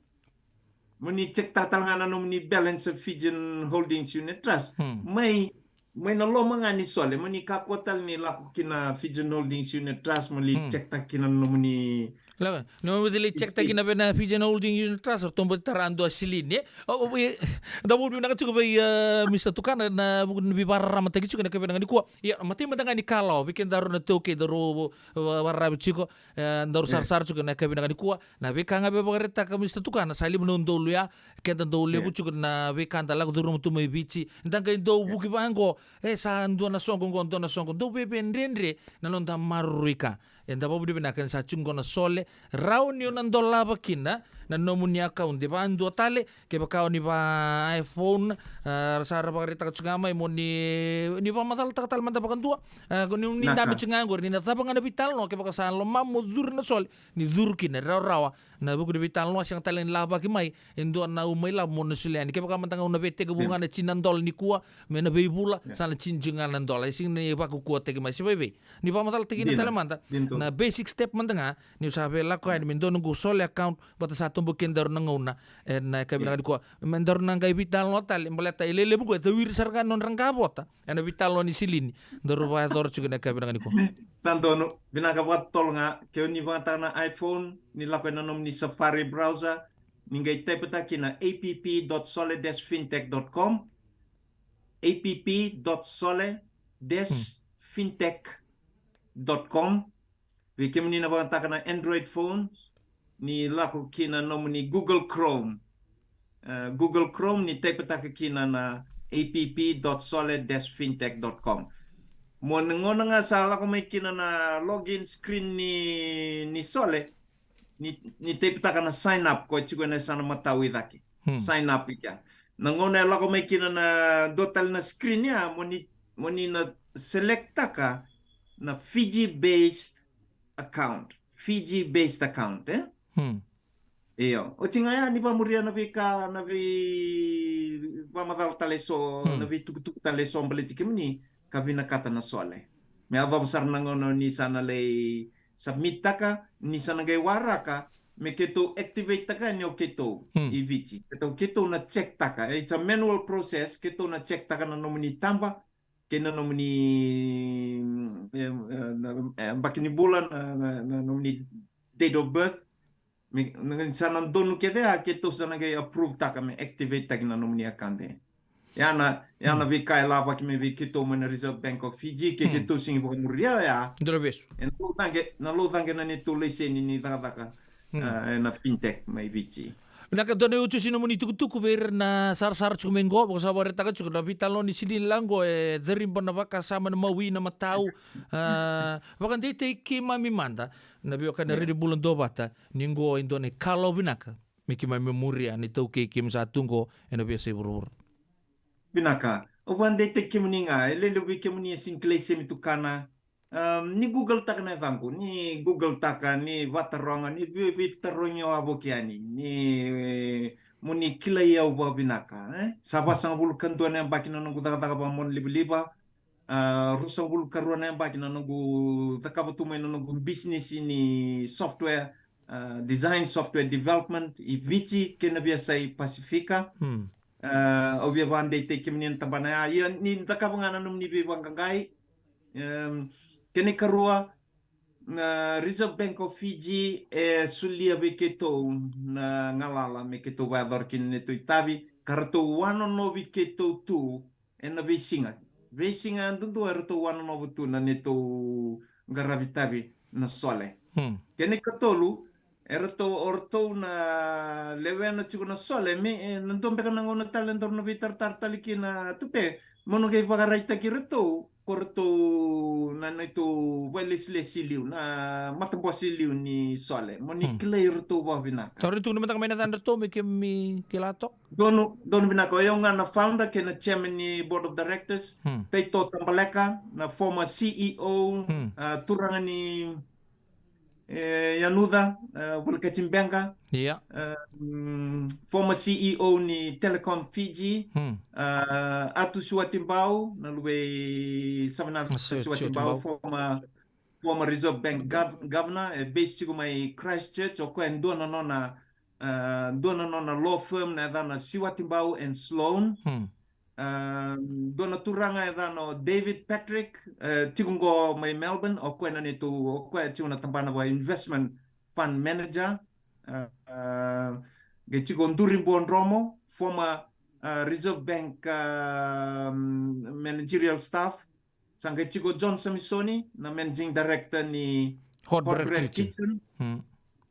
Mo ni check taka tale ga na nomuni balance of Fijian Holdings Unit Trust. Mai, mai na loma ga ni sole, mo ni kakua tale ni lako ki na Fijian Holdings Unit Trust, mo ni check taka kina na nomuni Lava, ni mo vei lai check taki na vei na Fijian Holding Unit Trust, ratou bau tara dua silini. O, o, e, da bau vinaka tiko vei, e, Mister Tukana, na vuku ni veivakararamataki tiko na kena nikua. Ia, matai mada ga ni kalawa, vei kedaru na taukei, daru, e, vakararavi tiko, e, daru sarasara tiko na kena nikua. Na veika ga vei vakaraitaka Mister Tukana, sa lima na udolu ya, keda dau levu tiko na veika da lako curuma tu mai Viti. Da qai dau vuki vaqo, e, sa dua na soqo qo, dua na soqo, dau veiveidredre na noda maroroi ka. Eda vakavinavinaka ni sa tiko qo na Sole, rawa ni o na dolava kina na nomuni account. E vakadua tale, kevaka o ni va iPhone, a, ra sa ra vakaraitaka tiko ga mai mo ni, ni vakamacalataka tale mada vakadua. A, ko ni, ni dabe tiko ga qori, ni na cava ga na veitalanoa, kevaka sa lomamu mo curu na Sole, ni curu kina, e rawarawa. Na vuku ni veitalanoa, sega tale ni lavaki mai e dua na uma ilavo mo na solia yani. Kevaka mada ga o na veitekivu ga na tini na dola nikua, me na veivula, sa na tini tiko ga na dola. E sega ni vakaukauwataki mai se vaivai. Ni vakamacalataki kina tale mada, na basic step mada ga, niu sa via lako yani me dua noqu Sole account, baleta sa tobo kedaru na gauna, e, na yakavi vinaka nikua. Me daru na qai veitalanoa tale, baleta e lelevu qo, e tawiri sara ga na nodra qavota ena veitalanoa ni silini daru vakayacora tiko ena yakavi vinaka nikua. Sa donu, vinaka vakatotolo ga, ke o ni vakayagataka na iPhone, ni lako ena nomuni Safari browser, ni qai type-taka kina app dot sole dash fintech dot com, app dot sole dash fintech dot com. Vei kemuni na vakayagataka na Android phone, ni lako kina nomuni Google Chrome. E, Google Chrome, ni type-taka kina na app dot sole dash fintech dot com. Mo na gauna ga sa lako mai kina na login screen ni, ni Sole, ni, ni type-taka na sign up, ko tiko ena yasana matau i cake. Sign up i kea. Na gauna e lako mai kina na dua tale na screen ya, mo ni, mo ni na select-taka na Fiji based account. Fiji based account, e? Io. Oti ga ya ni vakamuria na veika, na vei vakamacala tale eso, na veitukutuku tale eso baleti kemuni, ka vinakata na Sole. Me yacova sara na gauna ni sa na lai submit-taka, ni sa na qai waraka, me keitou activate-taka yani o keitou i Viti. Keitou, keitou na check-taka. It's a manual process, keitou na check-taka na nomuni taba, kei na nomuni, mm, e, e, na, e, yabaki ni bula, na, na, na nomuni date of birth. Me, na, sa na donu kece ya, keitou sa na qai approve-taka me activate-taki na nomuni account. Ya na, ya na veika e lavaki mai vei keitou mai na Reserve Bank of Fiji, ke keitou sega ni vakamuria ya. Dua na vesu. E na laucaqe, na laucaqe na neitou laiseni ni cakacaka, a, ena fintech mai Viti. Vinaka, dua na iutusi nomuni tukutuku vei ira na sarasara tiko mai qo, vaka sa vakaraitaka tiko na veitalanoa ni silini lako, e cariba na vakasama, na mawi, na matau, a, vakadeitaki keimami mada na veiwekani Red Bull Duavata, ni qo e dua na ikalawa vinaka me keimami muria na itaukei keimami sa tu qo ena veiyasai vuravura. Vinaka. Au vakadeitaki kemuni ga, e lelevu vei kemuni e sega ni kilai Semi Tukana. Am, ni Google-taka na yacaqu, ni Google-taka, ni vataroga, ni vei, veitarogi au a voki yani, ni, e, mo ni kilai au vakavinaka, e? Sa vasagavulu ka dua na yabaki na noqu cakacaka vakamonalivaliva, a, ruasagavulu ka rua na yabaki na noqu cakava tu mai na noqu bisinisi ni software, a, design software development i Viti kei na veiyasai Pasifika. A, au via vakadeitaki kemuni na tabana ya. Ia ni cakava ga na nomuni veivaqaqai. Em, kena ikarua, na Reserve Bank of Fiji e solia vei keitou na galala me keitou vakayacora kina na neitou itavi, ka ratou wanonovi keitou tu ena veisiga. Veisiga duadua eratou wanonova tu na neitou qaravi tavi na Sole. Kena ikatolu, eratou, o ratou na lewena tiko na Sole, me, e, na dua beka na gauna tale daru na veitaratara tale kina, Tupe, mo na qai vakaraitaki iratou, ko ratou na neitou vakailesilesi liu, na matabose liu ni Sole, mo ni kilai iratou vakavinaka. Tauri tukuna mada ga mai na yacana ratou me keimami kila toka. Donu, donu vinaka. O yau ga na founder kei na chairman ni board of directors. Taito Tabaleka, na former C E O, a, turaga ni, e, Yanuca, e, Volekati Beqa. Ia. E, mm, former C E O ni Telecom Fiji. A, Atu Siwatibau, na luve i Savenaca Siwatibau, former former Reserve Bank gov-, governor, e base tiko mai Christchurch, o koya e dua na nona, e, dua na nona law firm na yacana Siwatibau and Sloan. E, dua na turaga e yacana o David Patrick, e, tiko qo mai Melbourne, o koya na neitou, o koya tiko na tabana vaka investment fund manager. Uh, uh, qai tiko Duri Buadromo, former, uh, Reserve Bank, uh, managerial staff. Sa qai tiko John Samisoni, na managing director ni Hot Bread Kitchen.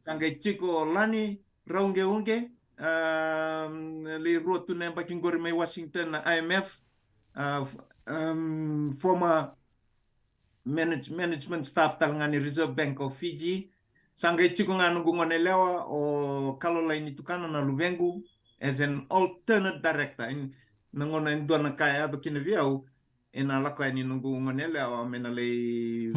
Sa qai tiko Lani Rauqeuqe, um, lai rua tu na yabaki qori mai Washington na I M F, uh, f-, um, former manage-, management staff tale ga ni Reserve Bank of Fiji. Sa qai tiko ga noqu gone yalewa o Kalolai ni Tukana na luvequ as an alternate director. Na gauna e dua na ka e yaco kina vei au, ena lako yani noqu gone yalewa me na lai,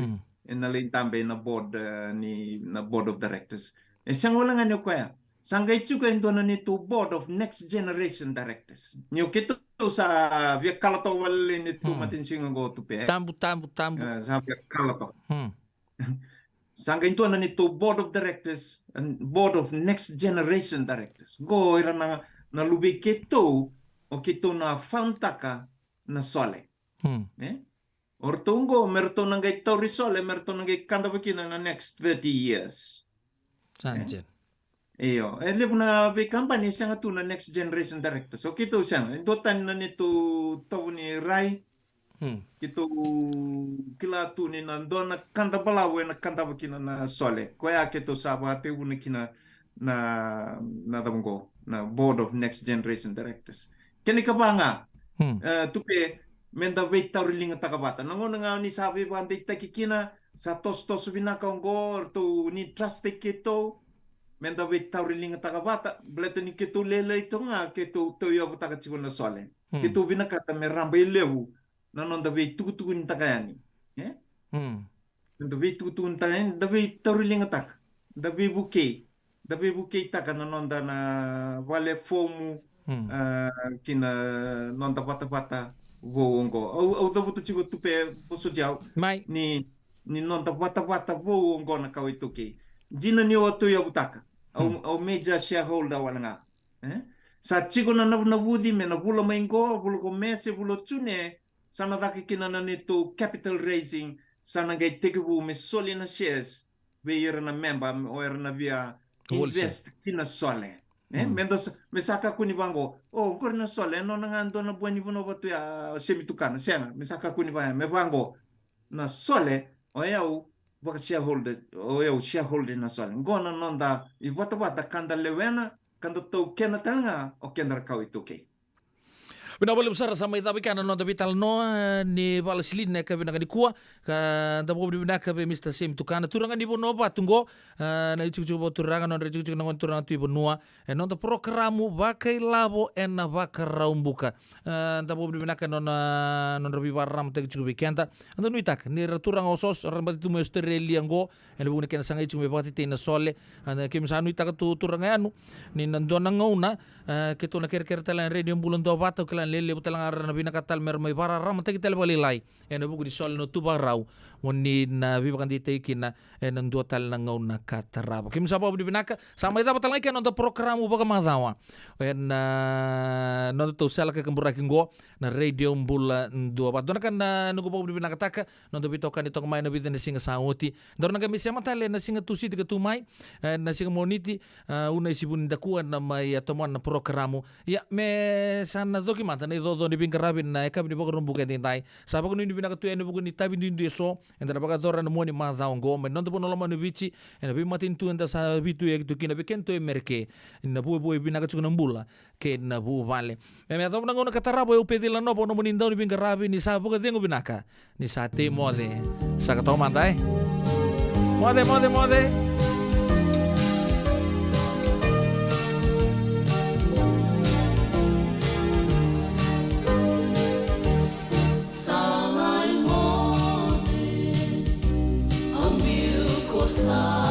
ena lai dabe ena board, uh, ni, na board of directors. E sega wale ga ni o koya. Sa qai tiko e dua na neitou board of next generation directors. Ni o keitou sa via kala toka wale neitou matanisiga qo Tupe. Tabu, tabu, tabu. Uh, sa via kala toka. Sa qai dua na neitou board of directors, and board of next generation directors. Qo ira na, na luvei keitou, o keitou na found-taka na Sole. E? O ratou qo, me ratou na qai tauri Sole, me ratou na qai kadava kina na next thirty years. Sa dina. Io, e levu na veikabani e sega tu na next generation directors. O keitou sega, e dua tani na neitou tovo ni rai. Keitou kila tu ni na dua na kada balavu ena kadava kina na Sole. Koya keitou sa vakatekivuna kina na, na cava qo, na Board of Next Generation Directors. Kena ikava ga, e, Tupe, meda veitauriligataka vata. Na gauna ga ni sa veivakadeitaki kina, sa tosotoso vinaka oqo, ratou ni trust-taki keitou, meda veitauriligataka vata, baleta ni keitou lailai toka ga, keitou tauyavutaka tiko na Sole. Keitou vinakata me rabailevu na noda veitukutukunitaka yani. E? Noda veitukutukunitaka yani, da veitauriligataka, da veivukei, da veivukeitaka na noda na vale fomu, a, ki na noda vatavata vou oqo. Au, au cavuta tiko Tupe, vosoti au. Mai. Ni, ni noda vatavata vou oqo na kawa iTaukei. Dina ni au a tauyavutaka. Au, au major shareholder wale ga. E? Sa tiko na navunavuci me na vula mai qo, vula ko Me se vula June, sa na caka kina na neitou capital raising, sa na qai tekivu me soli na shares vei ira na memba, o ira na via invest ki na Sole. E? Me da sa, me sa kakua ni vaqo, o, qori na Sole, e nona ga dua na bua ni vanua vatu ya, o Semi Tukana, sega, me sa kakua ni vaya, me vaqo, na Sole, o yau vaka shareholder, o yau shareholder na Sole. Qo na noda ivatavata ka da lewena, ka da taukena tale ga o keda ra kawa iTaukei. Vinaka vakalevu sara, sa mai cava i kea na noda veitalanoa ni vale silini na yakavi vinaka nikua. Ka da vakavinavinaka vei Mister Semi Tukana, turaga ni Vanuavatu qo, a, na itikotiko vakaturaga, nodra itikotiko na gone turaga tu i vanua. E noda porokaramu vakailavo ena Vakaraubuka. A, da vakavinavinaka ena nona, nodra veivakararamataki tiko vei keda. Eda nuitaka ni ra turaga osooso, ra baci tu mai Australia qo, ena vuku ni kena sagai tiko me vakatetei na Sole. A, keimami sa nuitaka tu turaga yanu ni na dua na gauna, a, keitou na kerekere tale ga ena Radio Bula Duavata, au kila ni lelevu tale ga era na vinakata tale me ra mai vakararamataki tale vakalailai ena vuku ni Sole na Tuvakarau, mo ni na veivakadeitaki kina ena dua tale na gauna ka tarava. Keimami sa vakavinavinaka, sa mai cava tale ga i kea na noda porokaramu vakamacawa ena noda tou sala kakaburaki qo na Radio Bula Duavata. Dua na ka na noqu vakavinavinakataka, noda veitokani toka mai ena vica na siga sa oti. Daru na qai mai sema tale ena siga Tusiti ka tu mai, e, na siga Moniti, a, Una Isivu ni Dakua na mai, a, tomana na porokaramu. Ia, me sa na coki mada na icoco ni veiqaravi na yakavi ni Vakaraubuka edaidai. Sa vakanuinui vinaka tu yani ena vuku ni tavi duidui eso eda na vakayacora ena mua ni macawa oqo mai noda vanua lomani o Viti, ena veimatanitu eda sa veituyaki tu kina vei kedatou e Merika. Ni na vuavuai vinaka tiko na bula kei na vuvale. Me, me yacova na gauna ka tarava, o au Peceli Nanova, o nomuni dau ni veiqaravi, ni sa vakacegu vinaka, ni sa tei moce. Sa ka toka mada, e? Moce, moce, moce. Sa lai moce, au biu ko sa